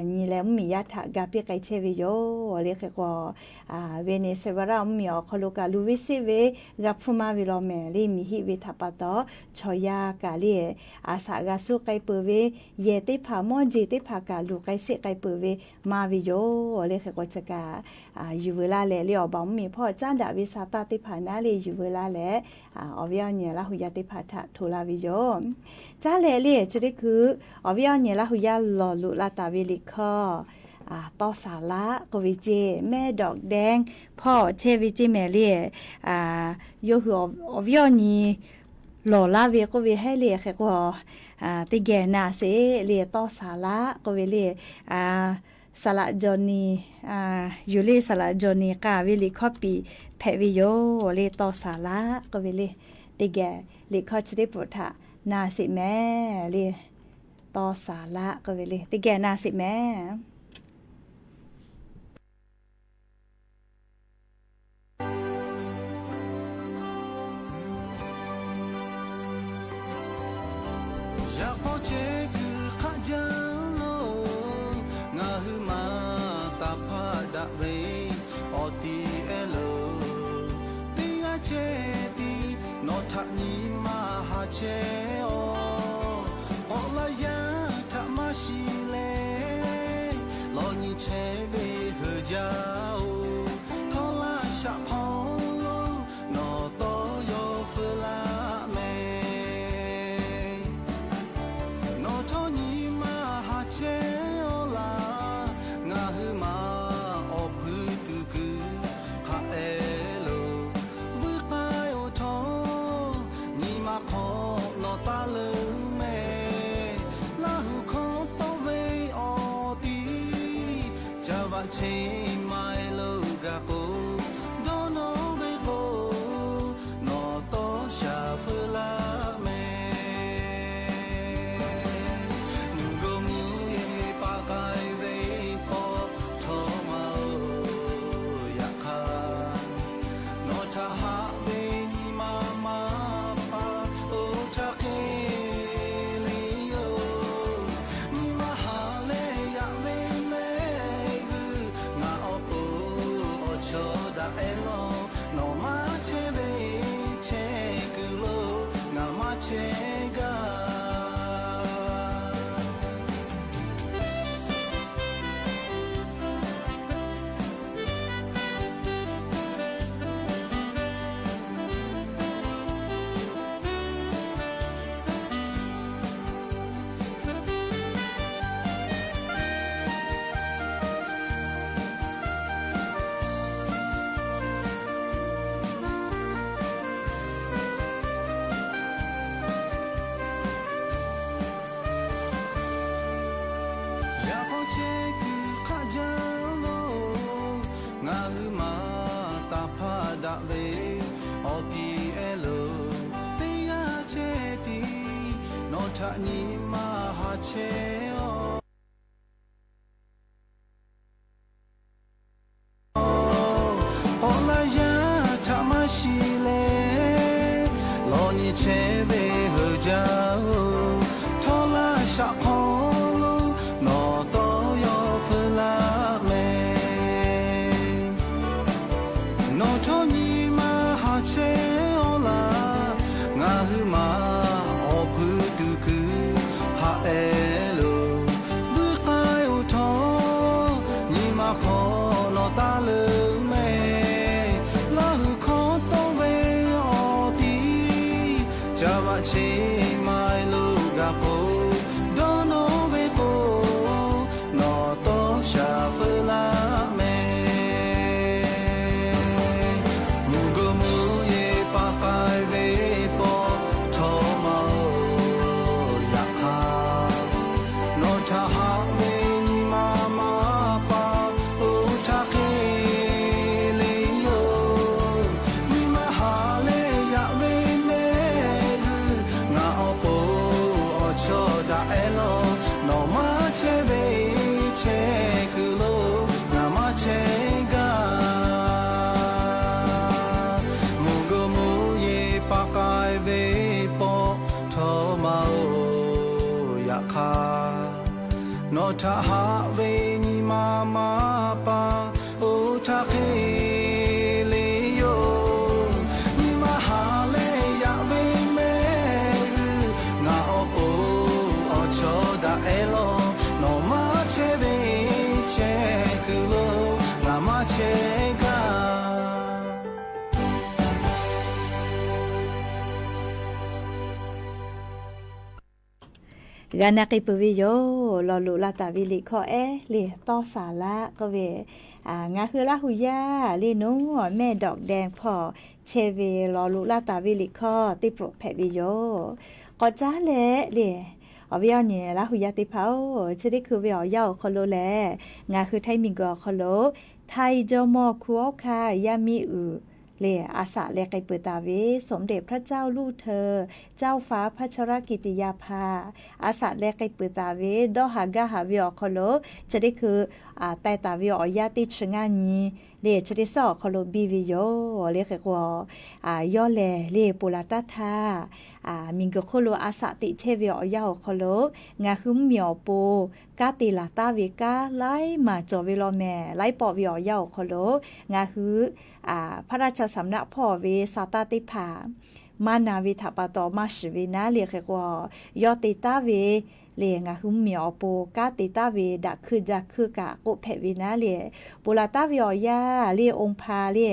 nyi leh mvuhˇmiˬ yaˇ htaꞈ ga piˇ k'ai chehˇ ve yoˬ le. Hk'e k'o Venezuela mvuhˇmiˬ awˬ hk'aw lo kaꞈ luˬ ve seˆ ve g'a hpuˇ maˇ ve law mehˍ le. Miˬ hiˆ ve htaꞈ pa taw chaw yaˇ kaꞈ le, aˬ saꞈ g'a suh k'ai peuˬ ve, yehˬ teˇ hpaˍ mawˇ jeˬ teˇ hpaˍ kaꞈ luˬ k'ai seˆ k'ai peuˬ ve maˇ ve yoˬ le. Hk'e k'o chi kaꞈ yuˬ veu laˇ leh le awˬ baˬ mvuhˇmiˬ hpawˇ caˉ daꞈ ve saˍ taˇ teˇ hpaˍ naˉ le yuˬ veu laˇ leh, awˬ viˉ awˬ nyi Laˇ huˍ yaˇ teˇ hpaˍ htaꞈ hto laˇ ve yoˬ. Caˉ leh le chi teˇ hkui awˬ viˉ awˬ nyi Laˇ huˍ yaˇ lawˬ loꞈ la taˍ ve liꞈ hkawˇ tawˇ saˍ laˆ k'oˆ ve ceˇ mehˍ dawꞈ dehˇ hpawˇ chehˇ ve ceˇ mehˍ le. Yawˇ hui awˬ viˉ awˬ nyi lawˬ laˇ ve k'oˆ ve heˉ le hk'e k'o, teˇ geh na sheˍ le tawˇ saˍ laˆ k'oˆ ve le. Saˍ laꞈ Jawˬ ni, yuˬ le Saˍ laꞈ Jawˬ ni k'a ve liꞈ hkawˇ piˍ hpehꞈ ve yoˬ le tawˇ saˍ laˆ k'oˆ ve le. Teˇ geh liꞈ hkawˇ chi teˇ pfuhˍ htaꞈ na sheˍ mehˍ le. Tawˇ saˍ laˆ k'oˆ ve le teˇ geh na sheˍ mehˍ. Yaꞈ k'aw chehˇ kuiˬ hk'aˆ jaˇ lo, ngaˬ hui maˍ taˍ hpaˇ daꞈ ve awˬ ti ehˉ lo, teˇ g'aˇ chehˇ tiˉ nawˬ htaꞈ nyi ma haˍ chehˇ-oˆ. K'awꞈ laˇ yaˇ htaꞈ maˇ shiˍ leh, lawˬ nyi chehˇ ve heuˬ jaˇ-oˬ. Htawˇ laˇ shaꞈ hk'aw lo nawˬ tawˇ yaw feu laˇ mehˍ. Nawˬ htawˇ nyi ma haˍ chehˇ-oˆ laˇ, ngaˬ hui maˍ awˬ hpui tuˬ kuiˬ hk'aˆ ehˉ lo, vuiˇ k'ai-oˬ htawˇ nyi ma hk'aw nawˬ taˇ leuˉ mehˍ. Laˇ huˍ hkawˇ tawˆ ve awˬ ti, caˇ vaꞈ cheˇ ma-e lo gaˬ k'o, dawˇ nawˇ ve k'o, nawˬ tawˇ shaˍ feu laˇ mehˍ. Mvuhˇ g'awˇ mvuhˇ yeˬ paˍ k'ai ve pawˆ htawˇ ma-oˬ, yaꞈ hk'aˇ nawˬ htaꞈ haꞈ ve nyi ma maˇ paˍ oˇ htaˇ hk'e le yoˬ. Nyi ma haˍ leh yaꞈ ve mehˆ g'uˇ ngaˬ awˬ pon awˬ chawˇ daꞈ ehˉ lawˬ. Nawˬ maˇ chehˇ ve chehˇ kuiˬ lo ngaˬ maˇ chehˇ gaˇ. Yaꞈ k'aw chehˇ kuiˬ hk'aˆ jaˇ lo, ngaˬ hui maˍ taˍ hpaˇ daꞈ ve awˬ ti ehˉ lo, teˇ g'aˇ chehˇ tiˉ nawˬ htaꞈ nyi ma haˍ chehˇ-oˆ. K'awꞈ laˇ yaˇ htaꞈ maˇ shiˍ leh, lawˬ nyi chehˇ ve heuˬ jaˇ-oˬ. Htawˇ laˇ shaꞈ hk'aw lo nawˬ tawˇ yaw feu laˇ Caˇ vaꞈ chi maˇ heˆ lo g'a k'o, dawˇ nawˇ ve k'o, nawˬ tawˇ sha feu laˇ meh. Mvuhˇ g'uˇ mvuhˇ yeˬ paˍ k'ai ve pawˆ htawˇ maˇ oˬ. Yaꞈ hk'aˇ, nawˬ htaꞈ haꞈ ve nyi ma maˇ paˍ oˇ htaˇ hk'e le yoˬ. Nyi ma haꞈ leh yaꞈ ve mehˆ g'uˇ, ngaˬ awˬ pon awˬ chawˇ daꞈ ehˉ lawˬ. Nawˬ maˇ chehˇ ve chehˇ kuiˬ lo ngaˬ maˇ chehˇ gaˇ. Mvuhˇ g'uˇ mvuhˇ yeˬ paˍ k'ai ve pawˆ htawˇ maˇ oˬ. Yaꞈ hk'aˇ, nawˬ htaꞈ haꞈ ve nyi ma maˇ paˍ oˇ htaˇ hk'e le yoˬ. Nyi ma haꞈ leh yaꞈ ve mehˆ g'uˇ, ngaˬ awˬ pon awˬ chawˇ daꞈ ehˉ lawˬ. Nawˬ maˇ chehˇ ve chehˇ kuiˬ lo ngaˬ maˇ chehˇ gaˇ. G'a na k'ai peuˬ ve yoˬ. Lawˬ loꞈ la taˍ ve liꞈ hkawˇ ehˉ le, tawˇ saˍ laˆ k'oˆ ve, ngaˬ hui Laˇ hu yaˇ le nuˇ mehˆ dawꞈ deh hpawˇ chehˇ ve lawˬ loꞈ la taˍ ve liꞈ hkawˇ teˇ pfuhˍ hpehꞈ ve yoˬ. K'awꞈ caˉ leh le, awˬ viˉ awˬ nyi Laˇ hu yaˇ teˇ hpaˍ-oˬ, chi teˇ hkui ve awˬ yanˇ awˬ hk'aw lo lehˬ, ngaˬ hui Htaiˇ miˬguiˬ awˬ hk'aw lo Htaiˇ jawˇmawˇ hku awˉ hkanˇ yaˇ miˇ uiˍ le, a shaꞈ leh k'ai peuˬ taˍ ve สมเด็จพระเจ้าลูกเธอ เจ้าฟ้าพัชรกิติยาภา a shaꞈ leh k'ai peuˬ taˍ ve dawˇ haˍ gaˇ haˍ ve awˬ hk'aw lo chi teˇ hkui taiˍ taˍ ve awˬ yanˇ teˇ chi ngaˇ nyi le, chi teˇ suhˉ awˬ hk'aw lo biˇ ve yoˬ. Le hk'e k'o, yawˇ lehˬ le ponˬ laˬ taˇ htaˇ, miˬguiˬ hk'oˆ lo a shaꞈ teꞈ chehˇ ve awˬ yanˇ awˬ hk'aw lo ngaˬ hui mvuhˇmiˬ awˬ pon kanˉ te laˬ taˍ ve kanˉ laiˉ maˬ cawˬ ve law mehˍ. Laiˉ pawˆ ve awˬ yanˇ awˬ hk'aw lo ngaˬ hui พระราชสำนัก hpawˇ ve sa taˇ teˇ hpaˍ maˇ na ve htaꞈ pa taw maˇ shiˍ ve naˉ le hk'e k'o, yawˇ te taˉ ve le ngaˬ hui mvuhˇmiˬ awˬ pon kanˉ te taˉ ve daꞈ hkuiˇ jaˇ hkuiˇ kaꞈ k'oˆ hpehꞈ ve naˉ le, ponˬ laˬ taˍ ve awˬ yanˇ le องค์พระ le,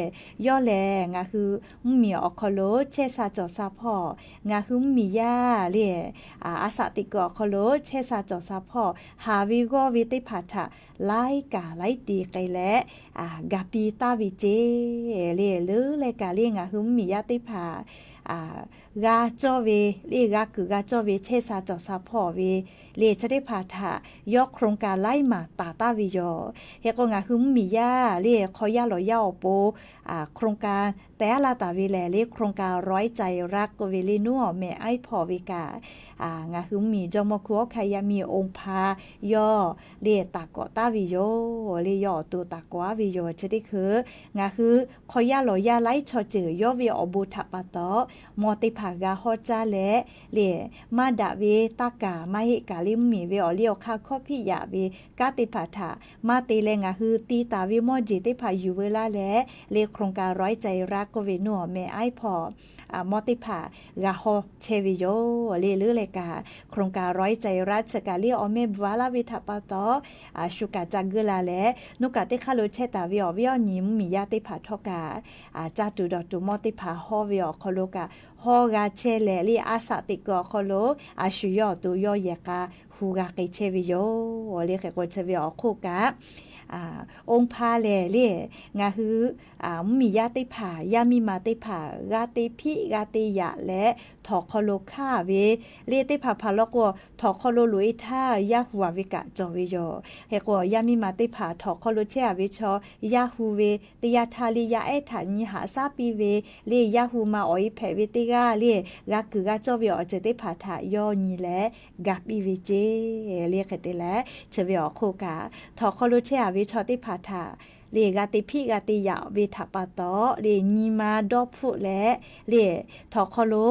yawˇ lehˬ ngaˬ hui mvuhˇmiˬ awˬ hk'aw lo chehˇ sha cawˬ sha hpawˇ, ngaˬ hui mvuhˇmiˬ yaˇ le a shaꞈ teꞈ kuiˬ awˬ hk'aw lo chehˇ sha cawˬ sha hpawˇ, haˍ ve g'awˇ ve teˇ hpaˍ htaꞈ laiˉ kaˍ laiˉ te k'ai leh ga piˇ taˍ ve ceˇ. Le leuˉ leh kaꞈ le ngaˬ hui mvuhˇmiˬ yaˇ teˇ hpaˍ g'a cawˇ ve le g'a kuiˬ g'a cawˇ ve chehˇ sha cawˬ sha hpawˇ ve le chi teˇ hpaˍ htaꞈ yawˇ โครงการ laiˉ maˬ taˍ taˍ ve yoˬ. Hk'e k'o ngaˬ hui mvuhˇmiˬ yaˇ le hk'aw yaˇ lawˬ yaˇ awˬ pon โครงการ teh aˉ laˇ taˍ ve lehˬ le โครงการ ร้อยใจรัก k'oˆ ve le nuˉ awˬ meh aiˉ hpawˇ ve kaꞈ, ngaˬ hui mvuhˇmiˬ jawˇmawˇ hku awˉ hkanˇ yaˇ miˇ องค์พระ yawˇ le taˍ kawꞈ taˍ ve yoˬ. Le yawˇ awˬ to taˍ kawꞈ aˉ ve yoˬ. Chi teˇ hkui ngaˬ hui hk'aw yaˇ lawˬ yaˇ laiˉ chaw ceuˬ yawˇ ve awˬ bon htaꞈ pa taw mawˇ teˇ hpaˍ g'a hawˉ caˇ leh le, maˇ daꞈ ve taˇ kaˍ maˇ heˆ kaꞈ le mvuhˇmiˬ ve awˬ liˇ awˬ hk'aˇ hkawˇ hpiˆ yaꞈ ve kanˉ teˇ hpaˍ htaꞈ maˇ te leh ngaˬ hui ti taˍ ve mawˇ jeˬ teˇ hpaˍ yuˬ veu laˇ leh le โครงการ ร้อยใจรัก k'oˆ ve nuˉ awˬ meh aiˉ hpawˇ mawˇ teˇ hpaˍ g'a hawˉ chehˇ ve yoˬ. Le leuˉ leh kaꞈ โครงการ ร้อยใจรัก chi kaꞈ le awˬ meh bvuhꞈ a laˇ ve htaꞈ pa taw shu kaꞈ ca geuˆ la leh nuˇ kaꞈ teˇ hk'aˇ lo chehˇ taˍ ve awˬ viˉ awˬ nyi mvuhˇmiˬ yaˇ teˇ hpaˍ htawˇ kaꞈ, caˇ tuˬ dawˬ tuˬ mawˇ teˇ hpaˍ hawˇ ve awˬ hk'aw lo kaꞈ hawˇ g'a chehˇ leh le a shaꞈ teꞈ kuiˬ awˬ hk'aw lo a shu yawˇ awˬ to yawˇ yehˬ k'a hu g'a k'ai chehˇ ve yoˬ. Le hk'e k'o chi ve awˬ hk'oˆ kaꞈ องค์พระ lehˬ le ngaˬ hui mvuhˇmiˬ yaˇ teˇ hpaˍ yaˇ miˇ ma teˇ hpaˍ g'a te hpiˆ g'a te yaꞈ leh htawnˍ hk'aw lo hkanˇ ve le teˇ hpaˍ hpaˍ law k'o, htawnˍ hk'aw lo loꞈ e htaˇ yaˇ hu a ve kaꞈ cawˬ ve yoˬ. Hk'e k'o yaˇ miˇ ma teˇ hpaˍ htawnˍ hk'aw lo chehˇ a ve chaw yaˇ hu ve teˇ yanˇ htaˇ le yaˇ ehˉ htaꞈ nyi haꞈ shaˉ piˇ ve le yaˇ hu ma awˬ e hpehꞈ ve teˇ g'aˇ le g'a kuiˬ g'a cawˇ ve awˬ ceuˬ teˇ hpaˍ htaꞈ yawˇ nyi leh ga piˇ ve ceˇ. Le hk'e te leh chi ve awˬ hk'oˆ kaꞈ htawnˍ hk'aw lo chehˇ a ve chaw teˇ hpaˍ htaꞈ le g'a te hpiˆ g'a te yaꞈ ve htaꞈ pa taw le nyi ma dawˇ hpfuhˆ leh le htawnˍ hk'aw lo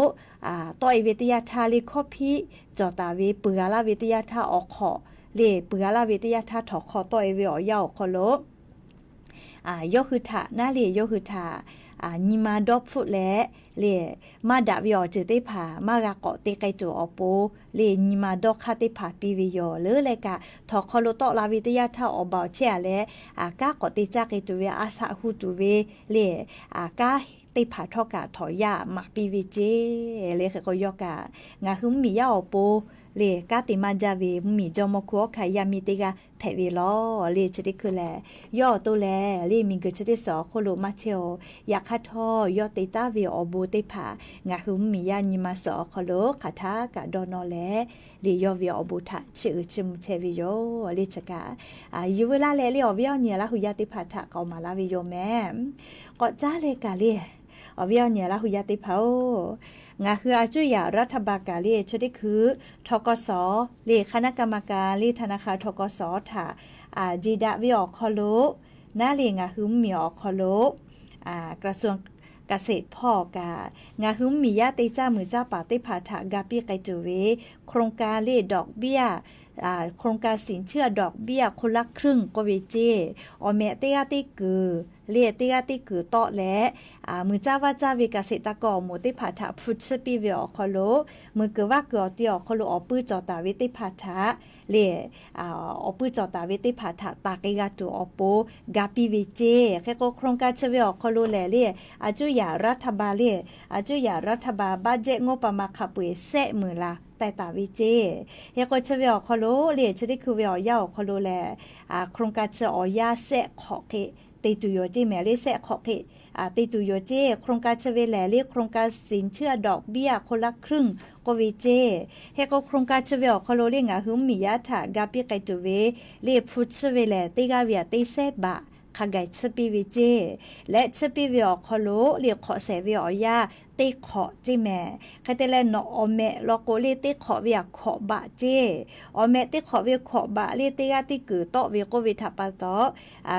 tawˆ e ve teˇ yanˇ htaˇ le hkawˇ hpiˆ cawˬ taˍ ve peuˬ g'a laˇ ve teˇ yanˇ htaˇ awˬ hk'awꞈ le peuˬ g'a laˇ ve teˇ yanˇ htaˇ htawnˍ hk'aw tawˆ e ve awˬ yanˇ awˬ hk'aw lo yawˇ hui htaꞈ naˉ le yawˇ hui htaꞈ nyi ma dawˇ hpfuhˆ leh le maˇ daꞈ ve awˬ ceuˬ teˇ hpaˍ maˇ g'a k'awꞈ te k'ai tuˬ awˬ pon le nyi ma dawˇ hk'aˇ teˇ hpaˍ piˇ ve yoˬ. Leuˉ leh kaꞈ htawnˍ hk'aw lo tawˆ la ve teˇ yanˇ htaˇ awˬ baˬ awˬ chehˇ a leh kanˉ k'awꞈ te caˇ k'ai tuˬ ve a shaꞈ hu tuˬ ve le kanˉ teˇ hpaˍ htawˇ kaꞈ htawˍ yaˇ maˍ piˇ ve ceˇ le. Hk'e k'o yawˇ kaꞈ ngaˬ hui mvuhˇmiˬ yaˇ awˬ pon le kanˉ te maˇ jaˇ ve mvuhˇmiˬ jawˇmawˇ hkunˉ hawˉ hkanˇ yaˇ miˇ teˇ g'aˇ hpehꞈ ve lawˬ le. Chi teˇ hkui lehˬ, yawˇ awˬ to lehˬ le miˬguiˬ chi teˇ suhˍ awˬ hk'oˆ lo maˇ chehˇ-oˬ. Yaꞈ hk'aˇ htawˇ yawˇ te taˉ ve awˬ bon teˇ hpaˍ ngaˬ hui mvuhˇmiˬ yaˇ nyi ma suhˍ awˬ hk'aw lo hk'aˬ htaˇ kaꞈ dawˇ nawˇ leh, le yawˇ ve awˬ bon htaꞈ chiˇ uiˍ chiˇ mvuh chehˇ ve yoˬ le. Chi kaꞈ yuˬ veu laˇ leh le awˬ viˉ awˬ nyi Laˇ hu yaˇ teˇ hpaˍ htaꞈ k'awꞈ maˍ laˇ ve yoˬ mehˍ. K'awꞈ caˉ leh kaꞈ le, awˬ viˉ awˬ nyi Laˇ hu yaˇ teˇ hpaˍ-oˬ, ngaˬ hui a cuˇ yaꞈ รัฐบาล kaꞈ le chi teˇ hkui ธ.ก.ส le คณะกรรมการ le ธนาคาร ธ.ก.ส htaꞈ jeˬ daꞈ ve awˬ hk'aw lo naˉ le ngaˬ hui mvuhˇmiˬ awˬ hk'aw lo กระทรวงเกษตร hpawˇ kaꞈ ngaˬ hui mvuhˇmiˬ yaˇ te caˇ muiˬ caˇ paˍ teˇ hpaˍ htaꞈ ga piˇ k'ai tuˬ ve โครงการ le ดอกเบี้ย โครงการสินเชื่อดอกเบี้ยคนละครึ่ง k'oˆ ve ceˇ. Awˬ mehꞈ teˇ g'aˇ teˇ kuiˬ le teˇ g'aˇ teˇ kuiˬ tawˆ leh muiˬ caˇ vaˇ caˇ ve เกษตรกร awˬ moˍ teˇ hpaˍ htaꞈ hpu chiˇ piˇ ve awˬ hk'aw lo, muiˬ kuiˬ vaˇ kuiˬ awˬ ti awˬ hk'aw lo awˬ puiˇ cawˬ taˍ ve teˇ hpaˍ htaꞈ le awˬ puiˇ cawˬ taˍ ve teˇ hpaˍ htaꞈ taˍ k'ai g'a tuˬ awˬ pon ga piˇ ve ceˇ. Hk'e k'o โครงการ chi ve awˬ hk'aw lo lehˬ le, a cuˇ yaꞈ รัฐบาล le, a cuˇ yaꞈ รัฐบาล budget งบประมาณ hk'a peu-eˬ sehˆ meunˍ la teh taˍ ve ceˇ. Hk'e k'o chi ve awˬ hk'aw lo le chi teˇ hkui ve awˬ yanˇ awˬ hk'aw lo lehˬ, โครงการ chi awˬ yanˇ sehˆ hk'awꞈ hk'e te tuˬ yoˬ ceˇ mehˍ le. Sehˆ hk'awꞈ hk'e te tuˬ yoˬ ceˇ. โครงการ chi ve lehˬ le โครงการสินเชื่อดอกเบี้ยคนละครึ่ง k'oˆ ve ceˇ. Hk'e k'o โครงการ chi ve awˬ hk'aw lo le ngaˬ hui mvuhˇmiˬ yaˇ htaꞈ ga piˇ k'ai tuˬ ve le hpu chiˇ ve lehˬ teˇ g'aˇ ve aꞈ teˇ sehˉ baꞈ hk'a gaˬ chiˇ piˇ ve ceˇ. Leh chiˇ piˇ ve awˬ hk'aw lo le hk'awꞈ shehˍ ve awˬ yanˇ teˇ hk'awꞈ ceˇ mehˍ. Hk'e te leh nawˬ awˬ mehꞈ law k'o le teˇ hk'awꞈ ve aꞈ hkawꞈ baꞈ ceˇ. Awˬ mehꞈ teˇ hk'awꞈ ve hkawꞈ baꞈ le teˇ g'aˇ teˇ kuiˬ tawˆ ve k'oˆ ve htaꞈ pa taw,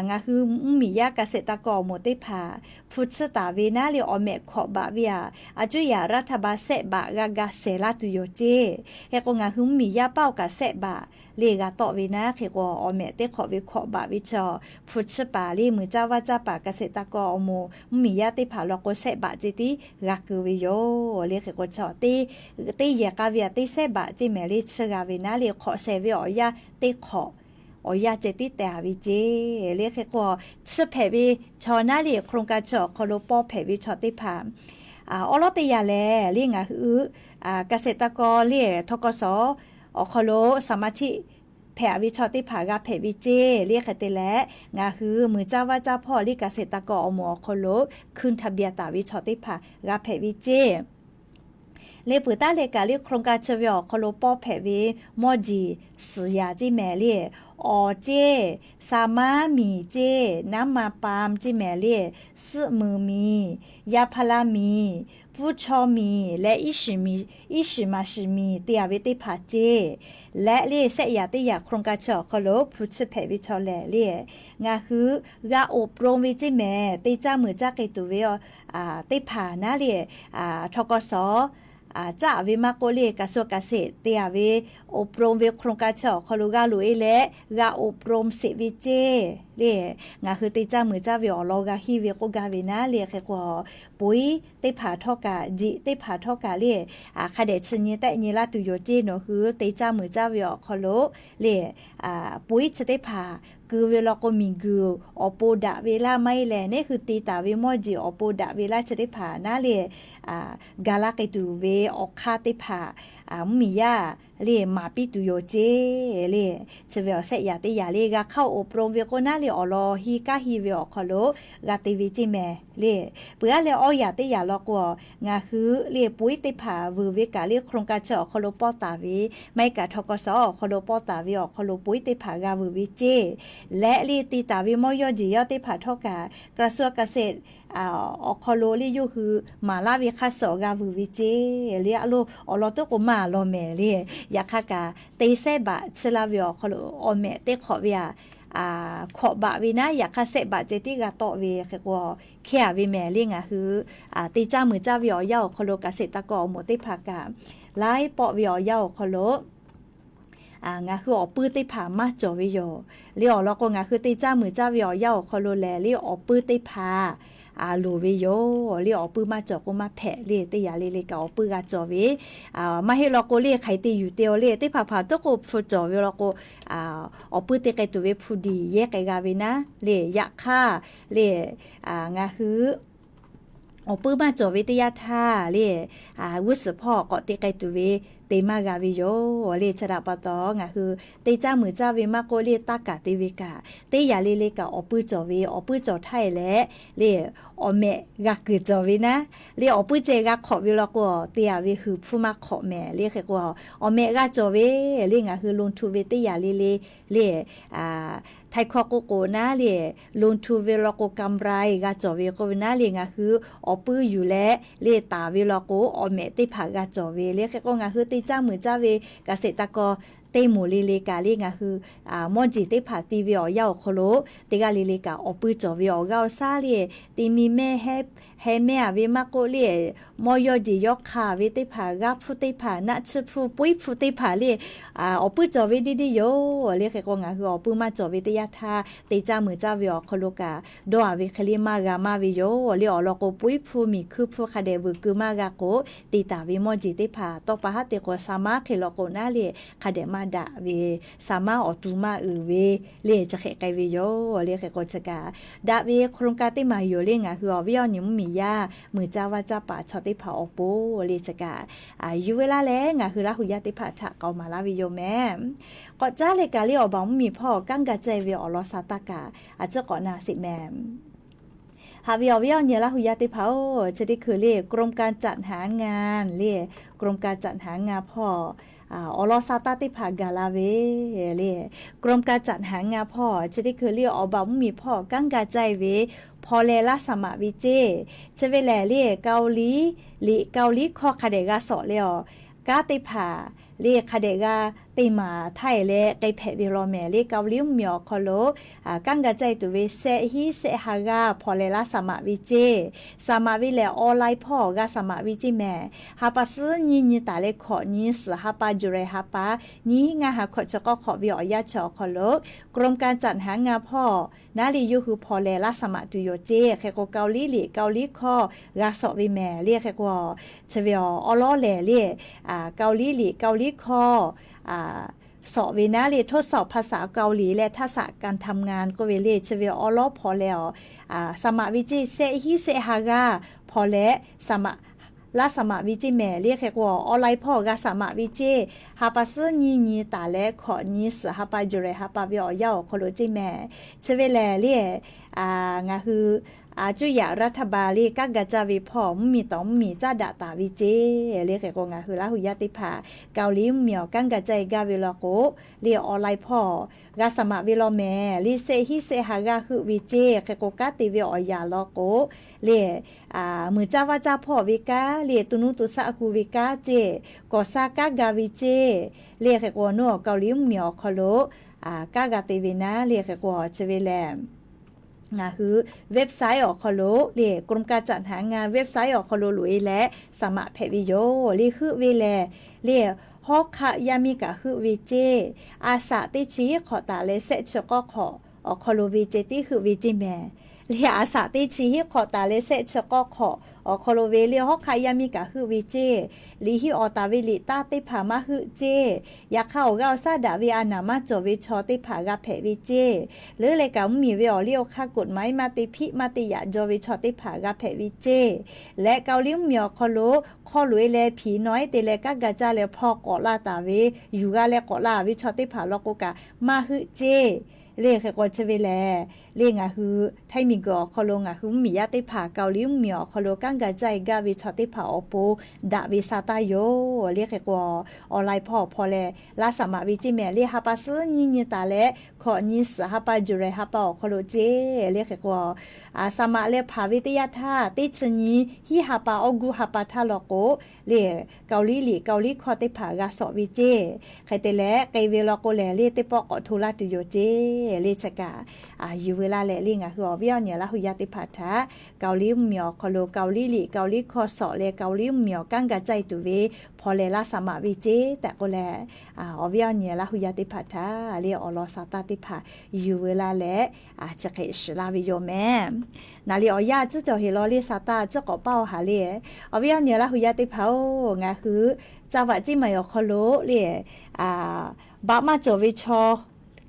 ngaˬ hui mvuhˇmiˬ yaˇ เกษตรกร awˬ moˍ teˇ hpaˍ hpu chiˇ taˍ ve naˉ le awˬ mehꞈ hkawꞈ baꞈ ve aꞈ, a cuˇ yaꞈ รัฐบาล sehˆ baꞈ g'a ga shehˍ laˇ tuˬ yoˬ ceˇ. Hk'e k'o ngaˬ hui mvuhˇmiˬ yaˇ paˉ awˬ kaꞈ sehˆ baꞈ le g'a tawˆ ve naˉ. Hk'e k'o awˬ mehꞈ teˇ hk'awꞈ ve hkawꞈ baꞈ ve chaw hpu chiˇ paˍ le muiˬ caˇ vaˇ caˇ paˍ เกษตรกร awˬ moˍ mvuhˇmiˬ yaˇ teˇ hpaˍ law k'o sehˆ baꞈ ceˇ tiˉ g'a keu ve yoˬ le. Hk'e k'o chaw teˇ yehˬ k'a ve aꞈ teˇ sehˉ baꞈ ceˇ mehˍ le. Chiˇ g'a ve naˉ le hk'awꞈ shehˍ ve awˬ yanˇ teˇ hk'awꞈ awˬ yanˇ ceh tiˉ teh a ve ceˇ le. Hk'e k'o chiˇ hpehꞈ ve chaw naˉ le โครงการ chi awˬ hk'aw lo pawˇ hpehꞈ ve chaw teˇ hpaˍ awˉ lawˉ teˇ yanˇ lehˬ le ngaˬ hui เกษตรกร le ธ.ก.ส awˬ hk'aw lo สมาชิก hpehꞈ ve chaw teˇ hpaˍ g'a hpehꞈ ve ceˇ le. Hk'e te leh ngaˬ hui muiˬ caˇ vaˇ caˇ hpawˇ le เกษตรกร awˬ moˍ awˬ hk'aw lo ขึ้นทะเบียน taˍ ve chaw teˇ hpaˍ g'a hpehꞈ ve ceˇ le. Peuˬ taˉ leh kaꞈ le โครงการ chi ve awˬ hk'aw lo pawˇ hpehꞈ ve mawˇ jeˬ suhˍ yaˍ ceˇ mehˍ le. Awˬ ceˇ, สาหมาก miˬ ceˇ, น้ำมันปาล์ม ceˇ mehˍ le. Suhˆ muiˬ miˬ, ยางพารา miˬ, pfuhˇ chaw miˬ leh iˉ shiˍ maˍ shiˍ miˬ te a ve teˇ hpaˍ ceˇ. Leh le sehˆ yaˍ teˇ yaˍ โครงการ chi awˬ hk'aw lo hpu chiˇ hpehꞈ ve chaw lehˬ le ngaˬ hui g'a อบรม ve ceˇ mehˍ. Te caˇ muiˬ caˇ k'ai tuˬ ve teˇ hpaˍ naˉ le ธ.ก.ส caˇ ve maˇ k'oˆ le กระทรวงเกษตร te a ve อบรม ve โครงการ chi awˬ hk'aw lo g'a loꞈ e leh g'a อบรม sheˍ ve ceˇ le. Ngaˬ hui te caˇ muiˬ caˇ ve awˬ lawn g'a henˇ ve k'oˆ gaˇ ve naˉ le hk'e k'o, poiˉ teˇ hpaˍ htawˇ kaꞈ, jeꞈ teˇ hpaˍ htawˇ kaꞈ le hk'a dehꞈ chi nyi tehˆ nyi laˇ tuˬ yoˬ ceˇ. Nawˬ hui te caˇ muiˬ caˇ ve awˬ hk'aw lo le poiˉ chi teˇ hpaˍ keu ve law k'o miˬguiˬ awˬ pon daꞈ ve laˇ maˇ heˆ leh, neˉ hui te taˍ ve mawˇ jeˬ awˬ pon daꞈ ve laˇ chi teˇ hpaˍ naˉ le ga laˇ k'ai tuˬ ve awˬ hk'aˇ teˇ hpaˍ mvuhˇmiˬ yaˇ le maˍ piˇ tuˬ yoˬ ceˇ le. Chi ve awˬ sehˆ yaˍ teˇ yaˍ le g'a hk'aˇ อบรม ve k'o naˉ le awˬ lawn henˇ kanˉ henˇ ve awˬ hk'aw lo g'a te ve ceˇ mehˍ le. Peuˬ aˉ leh awˇ yaˍ teˇ yaˍ law k'o, ngaˬ hui le poiˉ teˇ hpaˍ vuiˬ ve kaꞈ le โครงการ chi awˬ hk'aw lo pawˇ taˍ ve, maˇ heˆ kaꞈ ธ.ก.ส awˬ hk'aw lo pawˇ taˍ ve awˬ hk'aw lo poiˉ teˇ hpaˍ g'a vuiˬ ve ceˇ. Leh le te taˍ ve mawˇ yawˇ jeˬ yawˇ teˇ hpaˍ htawˇ kaꞈ กระทรวงเกษตร awˬ hk'aw lo le yawˇ hui maˍ laˇ ve hk'aˇ suh awˬ g'a vuiˬ ve ceˇ le. A lo awˬ lawn teˇ k'o maˇ law mehˍ le. Yaꞈ hk'aˇ kaꞈ te sehˉ baꞈ chi laˇ ve awˬ hk'aw lo awˬ mehꞈ teˇ hk'awꞈ ve aꞈ hkawꞈ baꞈ ve naˉ, yaꞈ hk'aˇ sehˆ baꞈ ceh tiˉ g'a tawˆ ve hk'e k'o, hkehˇ a ve mehˍ le. Ngaˬ hui te caˇ muiˬ caˇ ve awˬ yanˇ awˬ hk'aw lo เกษตรกร awˬ moˍ teˇ hpaˍ kaꞈ laiˉ pawˆ ve awˬ yanˇ awˬ hk'aw lo ngaˬ hui awˬ puiˇ teˇ hpaˍ maˇ cawˬ ve yoˬ le. Awˬ lawn k'o ngaˬ hui te caˇ muiˬ caˇ ve awˬ yanˇ awˬ hk'aw lo lehˬ le awˬ puiˇ teˇ hpaˍ loˍ ve yoˬ le. Awˬ puiˇ maˇ cawˬ k'o maˇ hpehꞈ le. Teˇ yaꞈ le le kaꞈ awˬ puiˇ g'a cawˬ ve maˇ heˆ law k'o le hk'aˬ hk'e te yuˬ te-o le. Teˇ hpaˍ hpaˍ toˉ k'o hpu cawˬ ve law k'o, awˬ puiˇ te k'ai tuˬ ve hpu diˬ yehˇ k'ai g'a ve naˉ le. Yaꞈ hk'aˇ le ngaˬ hui awˬ puiˉ maˇ cawˬ ve teˇ yanˇ htaˇ le, g'uˇ suhˍ hpawˇ k'awꞈ te k'ai tuˬ ve te maˇ g'a ve yoˬ le. Chi htaꞈ pa taw ngaˬ hui teˇ caˉ muiˬ caˇ ve maˇ k'oˆ le, taˇ kaˬ te ve kaꞈ, teˇ yanˇ le le kaꞈ awˬ puiˉ cawˬ ve, awˬ puiˉ cawˬ htaˇ e leh le, awˬ mehꞈ g'a kuiˬ cawˬ ve naˉ le, awˬ puiˉ ceh g'a hk'awꞈ ve law k'o, te yaꞈ ve huiˍ hpfuhˇ maˇ hk'awꞈ mehˍ le. Hk'e k'o, awˬ mehꞈ g'a cawˬ ve le, ngaˬ hui ลงทุน ve teˇ yanˇ le le le, htaiˍ hkawˇ k'oˆ k'o naˉ le, ลงทุน ve law k'o กำไร g'a cawˬ ve k'oˆ ve naˉ le, ngaˬ hui awˬ puiˉ yuˬ leh le taˍ ve law k'o, awˬ mehꞈ teˇ hpaˍ g'a cawˬ ve le. Hk'e k'o, ngaˬ hui teˇ caˉ muiˬ caˇ ve เกษตรกร teˇ moˍ le le kaꞈ le, ngaˬ hui mawˇ jeˬ teˇ hpaˍ ti ve awˬ yanˇ awˬ hk'aw lo, teˇ g'aˇ le le kaꞈ awˬ puiˉ cawˬ ve awˬ g'aˇ awˬ shaˉ le, ti mi mehˇ heh mehˇ a ve maˇ k'oˆ le, mawˇ yawˇ jeˬ yawˇ hk'a ve teˇ hpaˍ, g'aˇ hpfuhˇ teˇ hpaˍ, naˆ tsuhˇ hpfuhˇ, poiˉ hpfuhˇ teˇ hpaˍ le, awˬ puiˉ cawˬ ve deˇ deˇ yoˬ le. Hk'e k'o, ngaˬ hui awˬ puiˉ maˇ cawˬ ve teˇ yanˇ htaˇ, teˇ caˉ muiˬ caˇ ve awˬ hk'aw lo kaꞈ dawˇ a ve hk'e le maˇ g'a maˇ ve yoˬ le. Awˬ lawn k'o, poiˉ hpfuhˇ miˬ hkuiˉ hpfuhˇ hk'a dehꞈ vuiˬ keu maˇ g'a k'o, te taˍ ve mawˇ jeˬ teˇ hpaˍ tawˇ pa haˉ te k'o, sa maˉ hk'e law k'o naˉ le, hk'a dehꞈ maˇ daꞈ ve, sa maˉ awˬ tu maˇ uiˍ ve le, chi hk'e k'ai ve yoˬ le. Hk'e k'o, chi kaꞈ daꞈ ve โครงการ teˇ maˬ yoˬ le. Ngaˬ hui awˬ viˉ awˬ nyi mvuhˇmiˬ yaˇ muiˬ caˇ vaˇ caˇ paˍ chaw teˇ hpaˍ awˬ pon le, chi kaꞈ yuˬ ve laˇ leh ngaˬ hui Laˇ hu yaˇ teˇ hpaˍ htaꞈ k'aoˍ maˍ laˇ ve yoˬ mehˍ. K'awꞈ caˉ leh kaꞈ le, awˬ baˬ mvuhˇmiˬ hpawˇ kanˉ ga caˇ ve awˬ lawn sa taˇ kaꞈ a ciˉ k'awꞈ na sheˍ mehˍ. Haꞈ ve awˬ viˉ awˬ nyi Laˇ hu yaˇ teˇ hpaˍ-oˬ, chi teˇ hkui le กรมการจัดหางาน le, กรมการจัดหางาน hpawˇ awˬ lawn sa taˇ teˇ hpaˍ gaˬ la ve le. กรมการจัดหางาน hpawˇ chi teˇ hkui le, awˬ baˬ mvuhˇmiˬ hpawˇ kanˉ ga caˇ ve hpaw leh laˇ saˍ maꞈ ve ceˇ. Chi ve lehˬ le, Kaoˍliˍ liꞈ Kaoˍliˍ hkawˇ hk'a dehꞈ g'a sawꞈ leh awˬ kanˉ teˇ hpaˍ le hk'a dehꞈ g'a te maˍ htaˇ e leh k'ai hpehꞈ ve law mehˍ le. Kaoˍliˍ mvuhˇmiˬ awˬ hk'aw lo kanˉ ga caˇ e tuˬ ve shehˆ hinˉ shehˆ ha g'aˇ hpaw leh laˇ saˍ maꞈ ve ceˇ. Saˍ maꞈ ve lehˬ, online hpawˇ g'a saˍ maꞈ ve ceˇ mehˍ. Ha pa suhˉ nyiˇ nyi taˍ leh hkawꞈ nyi suhˍ ha pa July ha pa nyiˇ hinˉ ngaˇ ha hkawꞈ chi k'awˇ hk'awꞈ ve awˬ yanˇ chi awˬ hk'aw lo กรมการจัดหางาน hpawˇ naˉ le yawˇ hui hpaw leh laˇ saˍ maꞈ tuˬ yoˬ ceˇ. Hk'e k'o, Kaoˍliˍ liꞈ Kaoˍliˍ hkawˇ g'a sawꞈ ve mehˍ le. Hk'e k'o, chi ve awˬ lawn lehˬ le, Kaoˍliˍ liꞈ Kaoˍliˍ hkawˇ sawꞈ ve naˉ le ทดสอบภาษาเกาหลีและทักษะการทำงาน k'oˆ ve le. Chi ve awˬ lawn hpaw leh awˬ saˍ maꞈ ve ceˇ, shehˆ hinˉ shehˆ ha g'aˇ hpaw leh laˇ saˍ maꞈ ve ceˇ mehˍ le. Hk'e k'o, online hpawˇ g'a saˍ maꞈ ve ceˇ. Ha pa suhˉ nyiˇ nyi taˍ leh hkawꞈ nyi suhˍ ha pa July ha pa ve awˬ yanˇ awˬ hk'aw lo ceˇ mehˍ. Chi ve lehˬ le, ngaˬ hui a cuˇ yaꞈ รัฐบาล le kanˉ ga caˇ ve hpawˇ mvuhˇmiˬ tawˍ mvuhˇmiˬ caˉ daꞈ taˍ ve ceˇ le. Hk'e k'o, ngaˬ hui Laˇ hu yaˇ teˇ hpaˍ Kaoˍliˍ mvuhˇmiˬ awˬ kanˉ ga caˇ e gaˇ ve law k'o, le online hpawˇ g'a saˍ maꞈ ve law mehˍ le. Shehˆ hinˉ shehˆ ha g'aˇ heuˆ ve ceˇ. Hk'e k'o, kanˉ te ve awˬ yanˇ law k'o le, muiˬ caˇ vaˇ caˇ hpawˇ ve kanˉ le, to nuˇ to shaˆ hu ve kanˉ ceˇ, kawˍ sha kanˉ ga ve ceˇ le. Hk'e k'o, nawˬ Kaoˍliˍ mvuhˇmiˬ awˬ hk'aw lo kanˉ g'a te ve naˉ le. Hk'e k'o, chi ve lehˬ ngaˬ hui website awˬ hk'aw lo le, กรมการจัดหางาน website awˬ hk'aw lo loꞈ e leh saˍ maꞈ hpehꞈ ve yoˬ le. Heuˆ ve lehˬ le, hawˉ hk'aˆ yaˇ miˇ kaꞈ heuˆ ve ceˇ. A shaꞈ teˇ chi hiˉ hk'awꞈ taˍ leh shehˆ chi k'awˇ hk'awꞈ awˬ hk'aw lo ve ceh tiˉ heuˆ ve ceˇ mehˍ le. A shaꞈ teˇ chi hiˉ hk'awꞈ taˍ leh shehˆ chi k'awˇ hk'awꞈ awˬ hk'aw lo ve le, hawˉ hk'aˆ yaˇ miˇ kaꞈ heuˆ ve ceˇ. Liꞈ hiˆ awˬ taˍ ve liꞈ taˇ teˇ hpaˍ maˇ heuˆ ceˇ. Yaꞈ hk'aˇ, awˬ g'aˇ awˬ shaˉ daꞈ ve a naˍ maˇ cawˬ ve chaw teˇ hpaˍ g'a hpehꞈ ve ceˇ. Leuˉ leh kaꞈ mvuhˇmiˬ ve awˬ liˇ awˬ hk'aˇ กฎหมาย maˇ te hpiˆ maˇ te yaꞈ jaw ve chaw teˇ hpaˍ g'a hpehꞈ ve ceˇ. Leh Kaoˍliˍ mvuhˇmiˬ awˬ hk'aw lo hk'aw loꞈ e leh hpiˍ nawˬ ehˉ te leh kanˉ ga caˇ leh hpaw k'awꞈ la taˍ ve, yuˬ g'a leh k'awꞈ la ve chaw teˇ hpaˍ law k'o kaꞈ maˇ heuˆ ceˇ. Le hk'e k'o, chi ve lehˬ le, ngaˬ hui htaiˇ miˬguiˬ awˬ hk'aw lo ngaˬ hui mvuhˇmiˬ yaˇ teˇ hpaˍ Kaoˍliˍ mvuhˇmiˬ awˬ hk'aw lo kanˉ ga caˇ e gaˇ ve chaw teˇ hpaˍ awˬ pon daꞈ ve sha taˇ yoˬ le. Hk'e k'o, online hpawˇ hpaw leh laˇ saˍ maꞈ ve ceˇ mehˍ le. Ha pa suhˉ nyiˇ nyi taˍ leh hkawꞈ nyi suhˍ ha pa July ha pa awˬ hk'aw lo ceˇ le. Hk'e k'o, saˍ maꞈ leh hpaˍ ve teˇ yanˇ htaˇ, teˇ chi nyi hiˉ ha pa August ha pa htaˇ law k'o le, Kaoˍliˍ liꞈ Kaoˍliˍ hkawˇ teˇ hpaˍ g'a sawꞈ ve ceˇ. Hk'e te leh k'ai ve law k'o lehˬ le, teˇ pawˆ k'awꞈ hto laˇ tuˬ yoˬ ceˇ le. Chi kaꞈ yuˬ veu laˇ leh le, ngaˬ hui awˬ viˉ awˬ nyi Laˇ hu yaˇ teˇ hpaˍ htaꞈ Kaoˍliˍ mvuhˇmiˬ awˬ hk'aw lo Kaoˍliˍ liꞈ Kaoˍliˍ hkawˇ sawꞈ leh Kaoˍliˍ mvuhˇmiˬ awˬ kanˉ ga caˇ e tuˬ ve hpaw leh laˇ saˍ maꞈ ve ceˇ tehꞈ k'oˆ leh, awˬ viˉ awˬ nyi Laˇ hu yaˇ teˇ hpaˍ htaꞈ le awˬ lawn sha taˇ teˇ hpaˍ yuˬ veu laˇ leh, chi hk'e shiˍ laˇ ve yoˬ mehˍ. Naˍ liꞈ awˬ yanˇ tcuhˉ cawˬ heˍ law le, sha taˇ tcuhˉ k'awꞈ paˇ-oˬ haˍ le. Awˬ viˉ awˬ nyi Laˇ hu yaˇ teˇ hpaˍ-oˬ, ngaˬ hui caˇ vaꞈ ceˇ maˬ awˬ hk'aw lo le, baꞈ maˇ cawˬ ve chaw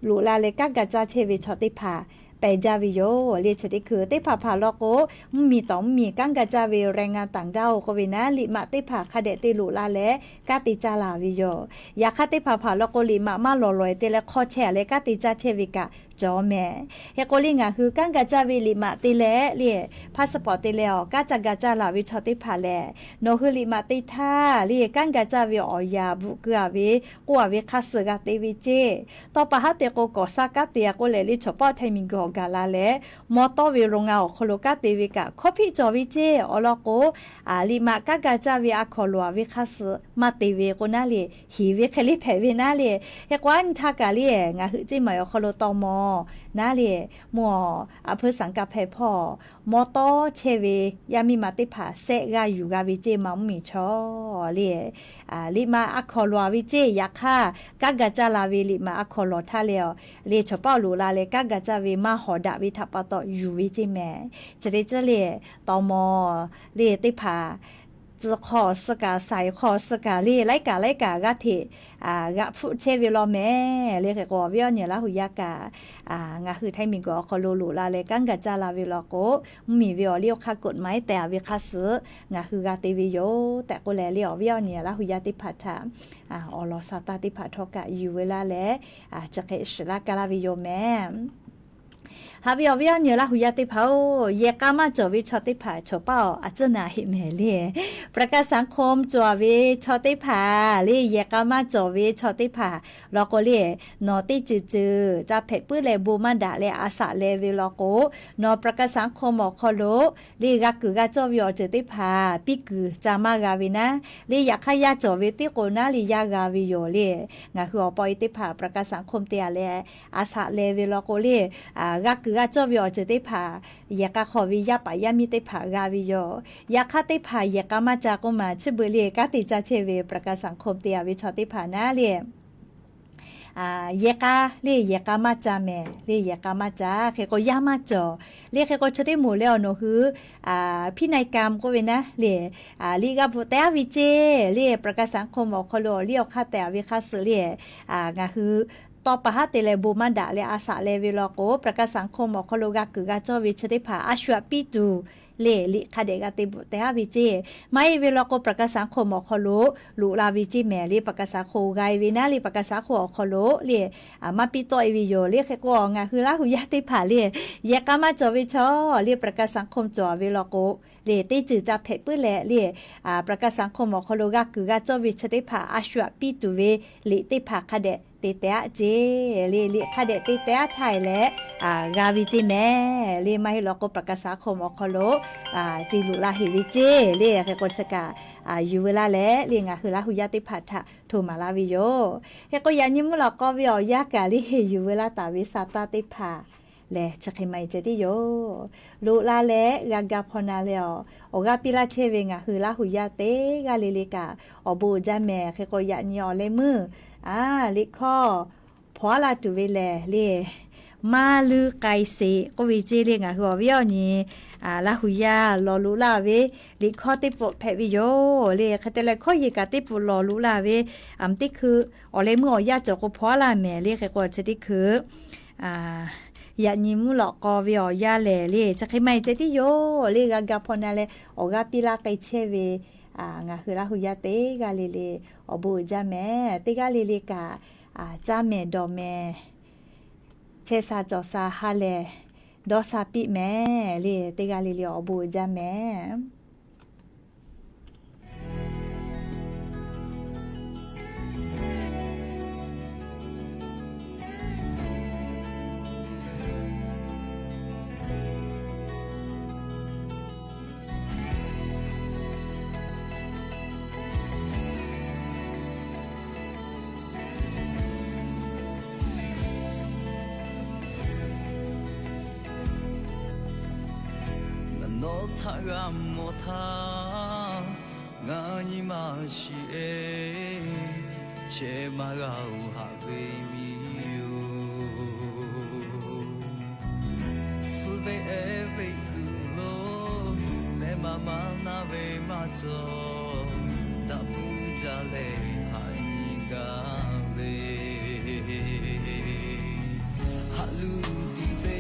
loꞈ la leh kanˉ ga caˇ chehˇ ve chaw teˇ hpaˍ pehˬ jaˇ ve yoˬ. Le chi teˇ hkui teˇ hpaˍ hpaˍ law k'o, mvuhˇmiˬ tawˍ mvuhˇmiˬ kanˉ ga caˇ ve แรงงานต่างด้าว k'oˆ ve naˉ, liꞈ maꞈ teˇ hpaˍ hk'a dehꞈ te loꞈ la leh kanˉ te caˇ la ve yoˬ. Yaꞈ hk'aˇ teˇ hpaˍ hpaˍ law k'o, liꞈ maꞈ maˇ lawˬ lawˬ-e te leh hk'aw chehˇ leh kanˉ te caˇ chehˇ ve kaꞈ cawˬ mehˍ. Hk'e k'o le, ngaˬ hui kanˉ ga caˇ ve liꞈ maꞈ te leh le, passport te leh awˬ kanˉ ca ga caˇ laˬ ve chaw teˇ hpaˍ lehˬ, nawˬ hui liꞈ maꞈ te htaˇ le, kanˉ ga caˇ ve awˬ yanˇ bvuhꞈ keu-a ve k'oˆ-a ve hk'a suh g'a te ve ceˇ. Tawˇ pa haˉ te k'o, kawˍ saˇ kanˉ te-a k'oˆ leh le, chaw paˆ htaiˍ miˬguiˬ awˬ gaˬ la leh, mawˇ tawˇ ve โรงงาน awˬ hk'aw lo kanˉ te ve kaꞈ hkawˇ hpiˆ cawˬ ve ceˇ. Awˬ lawn k'o, liꞈ maꞈ kanˉ ga caˇ ve a hkawnˍ lawˬ-a ve hk'a suh maˇ te ve k'o naˉ le, hiˍ ve hk'e le hpehꞈ ve naˉ le. Hk'e k'o, aˉ nyi htaˇ kaꞈ le, ngaˬ hui Ceˇ maˬ awˬ hk'aw lo tawˇ mawˇ naˉ le, mvuhˇ awˬ, aˬ hpui saˍ kaꞈ hpehꞈ hpawˇ, mawˇ tawˇ chehˇ ve yaˇ miˇ ma teˇ hpaˍ sehˆ g'a yuˬ g'a ve ceˇ, maˇ mvuhˇmiˬ chaw le. Liꞈ maꞈ a hkawnˍ lawˬ-a ve ceˇ. Yaꞈ hk'aˇ, kanˉ ga caˇ la ve liꞈ maꞈ a hkawnˍ lawˬ htaˇ le, le chaw paˆ loꞈ la leh kanˉ ga caˇ ve maˇ hawˍ daꞈ ve htaꞈ pa taw yuˬ ve ceˇ mehˍ. Chi hk'e te ceh le, tawˇ mawˇ le teˇ hpaˍ tcuh hk'aw suh kaꞈ, saiˍ hk'aw suh kaꞈ le, laiˉ kaꞈ laiˉ kaꞈ g'aˇ hteꞈ g'aꞈ hpfuhˆ chehˇ ve law mehˍ le. Hk'e k'o, awˬ viˉ awˬ nyi Laˇ hu yaˇ kaꞈ, ngaˬ hui htaiˍ miˬguiˬ awˬ hk'aw lo loꞈ la leh kanˉ ga caˇ la ve law k'o, mvuhˇmiˬ ve awˬ liˇ awˬ hk'aˇ กฎหมาย tehꞈ-a ve hk'a suh ngaˬ hui g'a te ve yoˬ tehꞈ k'oˆ leh le, awˬ viˉ awˬ nyi Laˇ hu yaˇ teˇ hpaˍ htaꞈ awˬ lawn sa taˇ teˇ hpaˍ htawˇ kaꞈ yuˬ ve laˇ leh, chi hk'e shiˍ laˇ ka laˇ ve yoˬ mehˍ. Haꞈ ve awˬ viˉ awˬ nyi Laˇ hu yaˇ teˇ hpaˍ-oˬ, yehˬ k'a maˇ cawˬ ve chaw teˇ hpaˍ chaw paˆ awˬ a cuˉ na heˆ mehˍ le. ประกันสังคม cawˬ ve chaw teˇ hpaˍ le, yehˬ k'a maˇ cawˬ ve chaw teˇ hpaˍ law k'o le, nawˬ teˇ ceuˬ ceuˬ ca hpehꞈ puiˉ leh bon maˇ daꞈ leh a shaꞈ leh ve law k'o, nawˬ ประกันสังคม awˬ hk'aw lo le g'a kuiˬ g'a cawˇ ve awˬ ceuˬ teˇ hpaˍ piˇ kuiˬ ca maˇ g'a ve naˉ le. Yaꞈ hk'aˇ yaˇ cawˬ ve teˇ k'o naˉ le yaˇ g'a ve yoˬ le. Ngaˬ hui awˬ paw e teˇ hpaˍ ประกันสังคม te-a leh a shaꞈ leh ve law k'o le, g'a kuiˬ g'a cawˇ ve awˬ ceuˬ teˇ hpaˍ yehˬ k'a hk'aw ve yaˇ paˍ yaˇ miˇ teˇ hpaˍ g'a ve yoˬ. Yaꞈ hk'aˇ teˇ hpaˍ yehˬ k'a maˇ ca k'oˆ maˬ chi beuꞈ le, kanˉ te caˇ chehˇ ve ประกันสังคม te-a ve chaw teˇ hpaˍ naˉ le, yehˬ k'a le, yehˬ k'a maˇ ca mehˍ le, yehˬ k'a maˇ ca. Hk'e k'o yaˇ maˇ cawˬ le. Hk'e k'o chi teˇ moˍ leh awˬ nawˬ hui พินัยกรรม k'oˆ ve naˉ le, liꞈ g'a bvuhꞈ teh-a ve ceˇ le. ประกันสังคม awˬ hk'aw lo awˬ liˇ awˬ hk'aˇ tehꞈ-a ve hk'a suh le, ngaˬ hui tawˇ pa haˉ te leh bon maˇ daꞈ leh a shaꞈ leh ve law k'o, ประกันสังคม awˬ hk'aw lo g'a kuiˬ g'a cawˇ ve chi teˇ hpaˍ a shu aꞈ piˇ tuˬ le, liꞈ hk'a dehꞈ g'a te bvuhꞈ teh-a ve ceˇ. Maˇ heˆ ve law k'o, ประกันสังคม awˬ hk'aw lo loꞈ la ve ceˇ mehˍ le. ประกันสังคม g'a-e ve naˉ le, ประกันสังคม awˬ hk'aw lo le maˇ piˇ tawˆ-e ve yoˬ le. Hk'e k'o, ngaˬ hui Laˇ hu yaˇ teˇ hpaˍ le, yehˬ k'a maˇ cawˬ ve chaw le, ประกันสังคม cawˬ ve law k'o le, teˇ ceuˬ ca hpehꞈ puiˉ leh le, ประกันสังคม awˬ hk'aw lo g'a kuiˬ g'a cawˇ ve chi teˇ hpaˍ a shu aꞈ piˇ tuˬ ve liꞈ teˇ hpaˍ hk'a dehꞈ te teh-a ceˇ le. Liꞈ hk'a dehꞈ te teh-a htaˇ e leh g'a ve ceˇ mehˍ le. Maˇ heˆ law k'o, ประกันสังคม awˬ hk'aw lo ce loꞈ la heˍ ve ceˇ le. Hk'e k'o chi kaꞈ yuˬ ve laˇ leh le, ngaˬ hui Laˇ hu yaˇ teˇ hpaˍ htaꞈ htoꞈ maˍ laˇ ve yoˬ. Hk'e k'o, yaꞈ nyi mvuhˇ lawꞈ k'aw ve awˬ yanˇ kaꞈ le, yuˬ ve laˇ taˍ ve sa taˇ teˇ hpaˍ lehˬ, chi hk'e maˇ heˆ ceh tiˉ yoˬ. Loꞈ la leh g'a ga hpaw na leh awˬ, awˬ g'aˇ piˇ laˇ chehˇ ve ngaˬ hui Laˇ hu yaˇ teˇ g'aˇ le le kaꞈ awˬ bon uiˍ jaˇ mehˍ. Hk'e k'o, yaꞈ nyi awˬ leh meuˇ liꞈ hkawˇ hpaw-a la tuˬ ve lehˬ le, maˇ luˇ k'ai sheˍ k'oˆ ve ceˇ le. Ngaˬ hui awˬ viˉ awˬ nyi Laˇ hu yaˇ lawˬ loꞈ laˇ ve liꞈ hkawˇ teˇ pfuhˆ hpehꞈ ve yoˬ le. Hk'e te leh, hkawˇ yeˬ kaꞈ teˇ pfuhˆ lawˬ loꞈ laˇ ve, teˇ hkui awˬ leh meuˇ awˬ yanˇ cawˬ k'o hpaw-a la mehˍ le. Hk'e k'o, chi teˇ hkui yaꞈ nyi mvuhˇ lawꞈ k'aw ve awˬ yanˇ lehˬ le, chi hk'e maˇ heˆ ceh tiˉ yoˬ le. G'a ga hpaw na leh awˬ g'aˇ piˇ laˇ k'ai chehˇ ve ngaˬ hui Laˇ hu yaˇ teˇ g'aˇ le le awˬ bon uiˍ jaˇ mehˍ. Teˇ g'aˇ le le kaꞈ caˇ mehˍ dawˬ mehˍ, chehˇ sha cawˬ sha ha lehˬ dawˇ sha piˇ mehˍ le. Teˇ g'aˇ le le awˬ bon uiˍ jaˇ mehˍ. Ngaˬ nawˬ htaꞈ g'a mawˬ htaˇ, ngaˬ nyi ma shiˍ-e, chehˇ maˇ g'a-oˬ haꞈ ve miˬ yoˬ. Suh ve ehˉ ve kuiˬ lo, mehˆ ma maˇ na ve maˇ cawˬ, daꞈ puiˉ jaˇ leh haꞈ nyi gaˇ ve, haꞈ luˬ tiˍ ve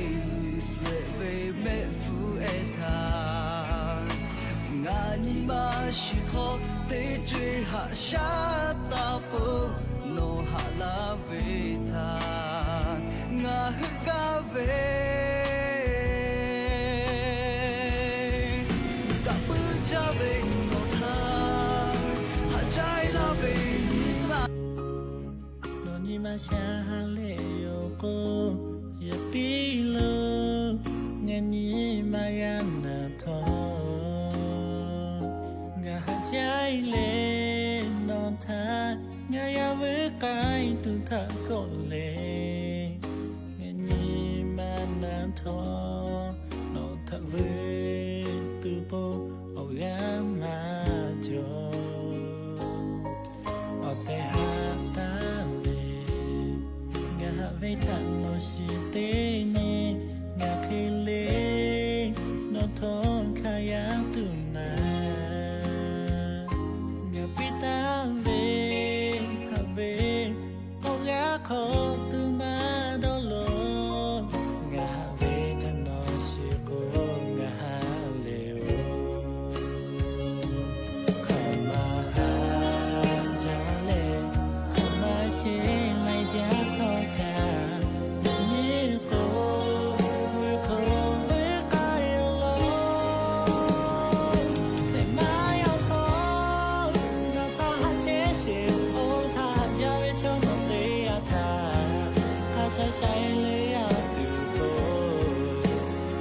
Sha ha leh yoˬ k'o, yaꞈ piˇ lo ngaˬ nyi ma g'a naˬ htawˇ, ngaˬ haꞈ jaˇ leh nawˬ htaꞈ ngaˬ yaˇ vuiˬ k'ai tuˬ htaꞈ kawˆ leh, ngaˬ nyi ma naˬ htawˇ, nawˬ htaꞈ vuiˬ tuˬ po awˬ g'aˇ maˇ cawˬ. Awˬ tehˬ haꞈ taˍ leh, ngaˬ haꞈ ve htaꞈ nawˬ shiˍ teˇ nyi, ngaˬ hk'e le nawˬ htawˇ hk'a yaˇ tuˬ naˍ, ngaˬ piˇ taˍ ve haꞈ ve awˬ g'aˇ hk'aw tuˬ maˇ dawˇ law. Ngaˬ haꞈ ve htaꞈ nawˬ shiˍ k'o, ngaˬ haꞈ leh oˬ. Hk'aˬ ma haꞈ jaˇ leh, hk'aˬ ma sheˍ laiˬ jaˇ htawˇ kaꞈ, yaꞈ nyi k'o, vuiˬ hk'oˆ vuiˬ k'ai yoˬ law. Leh maˇ yaˇ htawˇ, nawˬ htaꞈ haꞈ chehˇ sheˍ, oˇ htaꞈ haꞈ jaˇ ve chaw nawˬ teˇ yanˇ htaˇ, hk'a sha sha leh yaˇ tuˬ k'o,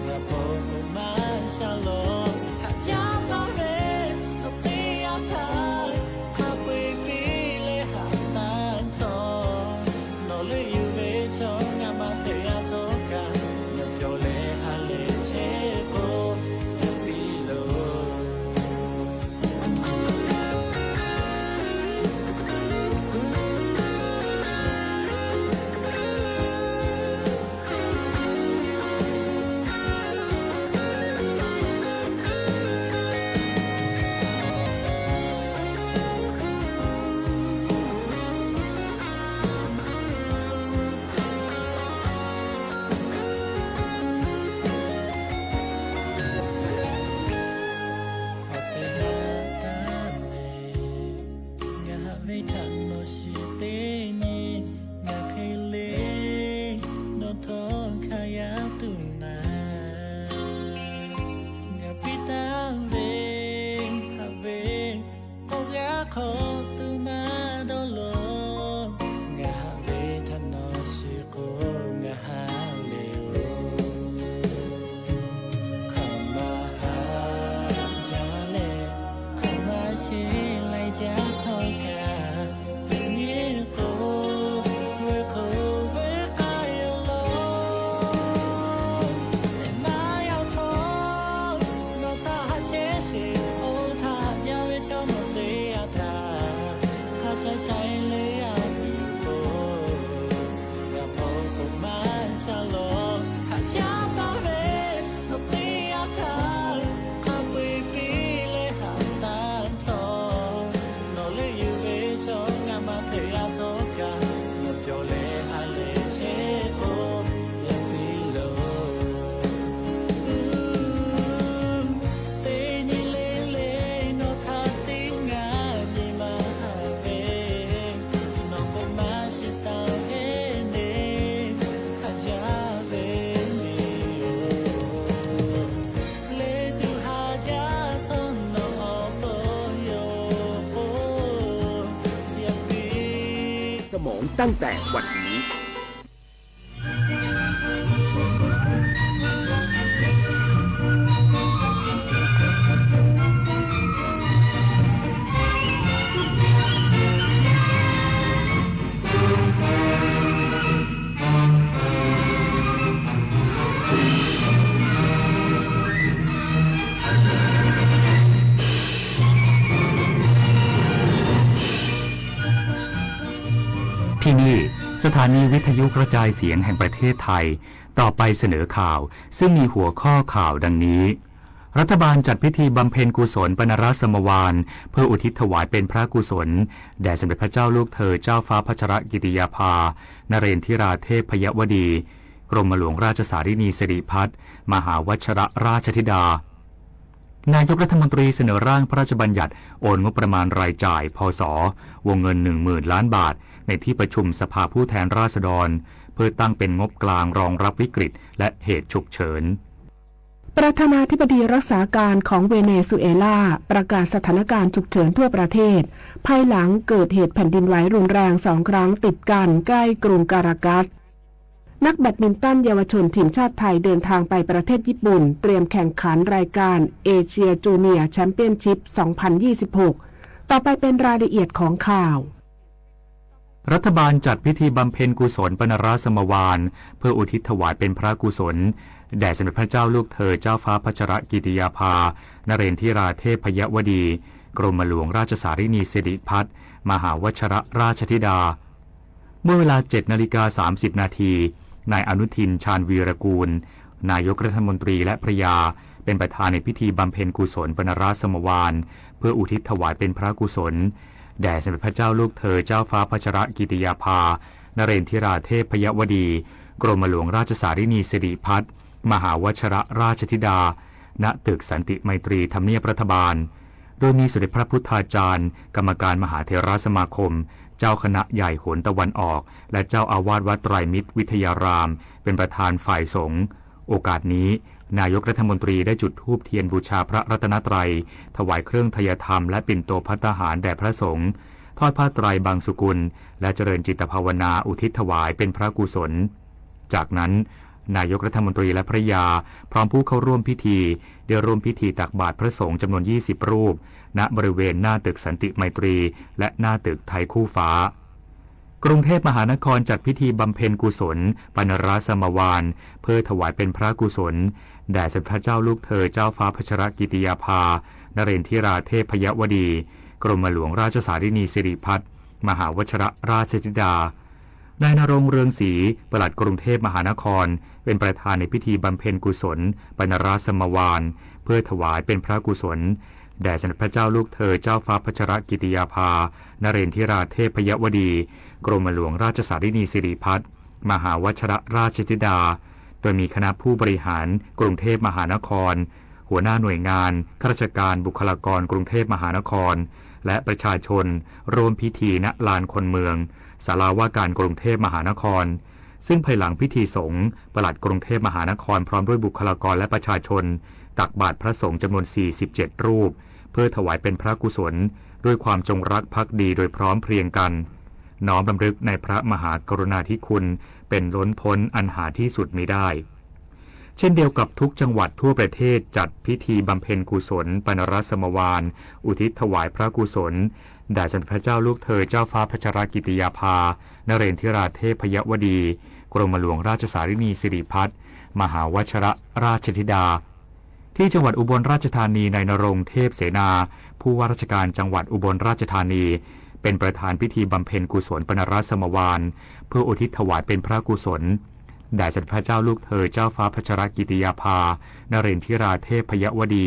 ngaˬ hpaw k'o maˇ sha law. Haꞈ jaˇ taˍ ve nawˬ teˇ yanˇ htaˇ, hk'a peu-eˬ piˇ leh haꞈ taˍ htawˇ, nawˬ leuˆ yuˬ ve chaw ngaˬ maˇ hpehꞈ yaˇ htawˇ kaꞈ, ngaˬ pyawˬ leh ha lehˬ chehˇ k'o, yaꞈ piˇ loˬ. Awˬ tehˬ haꞈ taˍ leh, ngaˬ haꞈ ve htaꞈ nawˬ shiˍ teˇ nyi, ngaˬ hk'e le nawˬ htawˇ hk'a yaˇ tuˬ naˍ, ngaˬ piˇ taˍ ve haꞈ ve awˬ g'aˇ hk'aw tuˬ maˇ dawˇ law. Ngaˬ haꞈ ve htaꞈ nawˬ shiˍ k'o, ngaˬ haꞈ leh oˬ. Hk'aˬ ma haꞈ jaˇ leh, hk'aˬ ma sheˍ laiˬ jaˇ htawˇ kaꞈ, yaꞈ nyi k'o, vuiˬ hk'oˆ vuiˬ k'ai yoˬ law. Leh maˇ yaˇ htawˇ, nawˬ htaꞈ haꞈ chehˇ sheˍ, oˇ htaꞈ haꞈ jaˇ ve chaw nawˬ teˇ yanˇ htaˇ, hk'a sha sha leh yaˇ tuˬ k'o, ngaˬ hpaw k'o maˇ sha law. Haꞈ jaˇ taˍ ve nawˬ teˇ yanˇ htaˇ, hk'a peu-eˬ piˇ leh haꞈ taˍ htawˇ, nawˬ leuˆ yuˬ ve chaw ngaˬ maˇ hpehꞈ yaˇ htawˇ kaꞈ, ngaˬ pyawˬ leh ha lehˬ chehˇ k'o, yaꞈ piˇ loˬ. Teˇ nyi le le nawˬ htaꞈ teˇ g'aˇ nyi ma haꞈ ve, nawˬ k'o maˇ shiˍ taˍ ve le, haꞈ jaˇ ve le yoˬ. Leh tuˬ haꞈ jaˇ htawˇ nawˬ awˬ to yoˬ k'o, yaꞈ piˇ. สมองตั้งแต่วันนี้ ที่นี่ สถานีวิทยุกระจายเสียงแห่งประเทศไทย ต่อไปเสนอข่าว ซึ่งมีหัวข้อข่าวดังนี้ รัฐบาลจัดพิธีบำเพ็ญกุศลปณรสมวาน เพื่ออุทิศถวายเป็นพระกุศล แด่สมเด็จพระเจ้าลูกเธอเจ้าฟ้าพัชรกิติยาภา นเรนทิราเทพยวดี กรมหลวงราชสารินีสิริพัฒน์ มหาวัชรราชธิดา นายกรัฐมนตรีเสนอร่างพระราชบัญญัติโอนงบประมาณรายจ่าย พ.ศ. วงเงิน หนึ่งหมื่นล้านบาท ในที่ประชุมสภาผู้แทนราษฎร เพื่อตั้งเป็นงบกลางรองรับวิกฤตและเหตุฉุกเฉิน พ ประธานาธิบดีรักษาการของเวเนซุเอลาประกาศสถานการณ์ฉุกเฉินทั่วประเทศ ภายหลังเกิดเหตุแผ่นดินไหวรุนแรงสองครั้งติดกันใกล้กรุงการากัส นักแบดมินตันเยาวชนทีมชาติไทยเดินทางไปประเทศญี่ปุ่น เตรียมแข่งขันรายการเอเชียจูเนียร์แชมเปี้ยนชิพ สองพันยี่สิบหก ต่อไปเป็นรายละเอียดของข่าว รัฐบาลจัดพิธีบำเพ็ญกุศลปนรสมวาน เพื่ออุทิศถวายเป็นพระกุศล แด่สมเด็จพระเจ้าลูกเธอเจ้าฟ้าพัชรกิติยาภา นเรนทิราเทพยวดี กรมหลวงราชสารินีสิริพัฒน์ มหาวัชรราชธิดา เมื่อเวลา เจ็ดนาฬิกา สามสิบนาที นายอนุทิน ชาญวีรกูล นายกรัฐมนตรีและภรรยา เป็นประธานในพิธีบำเพ็ญกุศลปนรสมวาน เพื่ออุทิศถวายเป็นพระกุศล แด่สมเด็จพระเจ้าลูกเธอเจ้าฟ้าพัชรกิติยาภา นเรนทิราเทพยวดี กรมหลวงราชสารินีสิริพัฒน์ มหาวัชรราชธิดา ณ ตึกสันติไมตรีทำเนียบรัฐบาล โดยมีสมเด็จพระพุทธาจารย์ กรรมการมหาเถรสมาคม เจ้าคณะใหญ่หนตะวันออก และเจ้าอาวาสวัดไตรมิตรวิทยาราม เป็นประธานฝ่ายสงฆ์ โอกาสนี้ นายกรัฐมนตรีได้จุดธูปเทียนบูชาพระรัตนตรัย ถวายเครื่องไทยธรรมและปิ่นโตภัตตาหารแด่พระสงฆ์ ทอดผ้าไตรบังสุกุล และเจริญจิตภาวนาอุทิศถวายเป็นพระกุศล จากนั้น นายกรัฐมนตรีและภริยา พร้อมผู้เข้าร่วมพิธี ได้ร่วมพิธีตักบาตรพระสงฆ์จำนวน ยี่สิบ รูป ณ บริเวณหน้าตึกสันติไมตรี และหน้าตึกไทยคู่ฟ้า กรุงเทพมหานครจัดพิธีบำเพ็ญกุศล ปนรสมวาน เพื่อถวายเป็นพระกุศล แด่สมเด็จพระเจ้าลูกเธอเจ้าฟ้าพัชรกิติยาภา นเรนทิราเทพยวดี กรมหลวงราชสารินีสิริพัฒน์ มหาวัชรราชธิดา นายณรงค์ เรืองศรี ปลัดกรุงเทพมหานคร เป็นประธานในพิธีบำเพ็ญกุศล ปนรสมวาน เพื่อถวายเป็นพระกุศล แด่สมเด็จพระเจ้าลูกเธอเจ้าฟ้าพัชรกิติยาภา นเรนทิราเทพยวดี กรมหลวงราชสารินีสิริพัฒน์ มหาวัชรราชธิดา โดยมีคณะผู้บริหารกรุงเทพมหานคร หัวหน้าหน่วยงาน ข้าราชการ บุคลากรกรุงเทพมหานคร และประชาชน ร่วมพิธี ณ ลานคนเมือง ศาลาว่าการกรุงเทพมหานคร ซึ่งภายหลังพิธีสงฆ์ ปลัดกรุงเทพมหานคร พร้อมด้วยบุคลากรและประชาชน ตักบาตรพระสงฆ์จำนวน สี่สิบเจ็ด รูป เพื่อถวายเป็นพระกุศล ด้วยความจงรักภักดีโดยพร้อมเพรียงกัน น้อมรำลึกในพระมหากรุณาธิคุณเป็นล้นพ้นอันหาที่สุดมิได้ เช่นเดียวกับทุกจังหวัดทั่วประเทศจัดพิธีบำเพ็ญกุศลปนรสมวาน อุทิศถวายพระกุศล แด่สมเด็จพระเจ้าลูกเธอเจ้าฟ้าพัชรกิติยาภา นเรนทิราเทพยวดี กรมหลวงราชสารินีสิริพัฒน์ มหาวัชรราชธิดา ที่จังหวัดอุบลราชธานี นายณรงค์ เทพเสนา ผู้ว่าราชการจังหวัดอุบลราชธานี เป็นประธานพิธีบำเพ็ญกุศลปนรสมวาน เพื่ออุทิศถวายเป็นพระกุศล แด่สมเด็จพระเจ้าลูกเธอเจ้าฟ้าพัชรกิติยาภา นเรนทิราเทพยวดี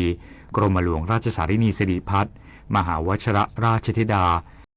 กรมหลวงราชสารินีสิริพัฒน์ มหาวัชรราชธิดา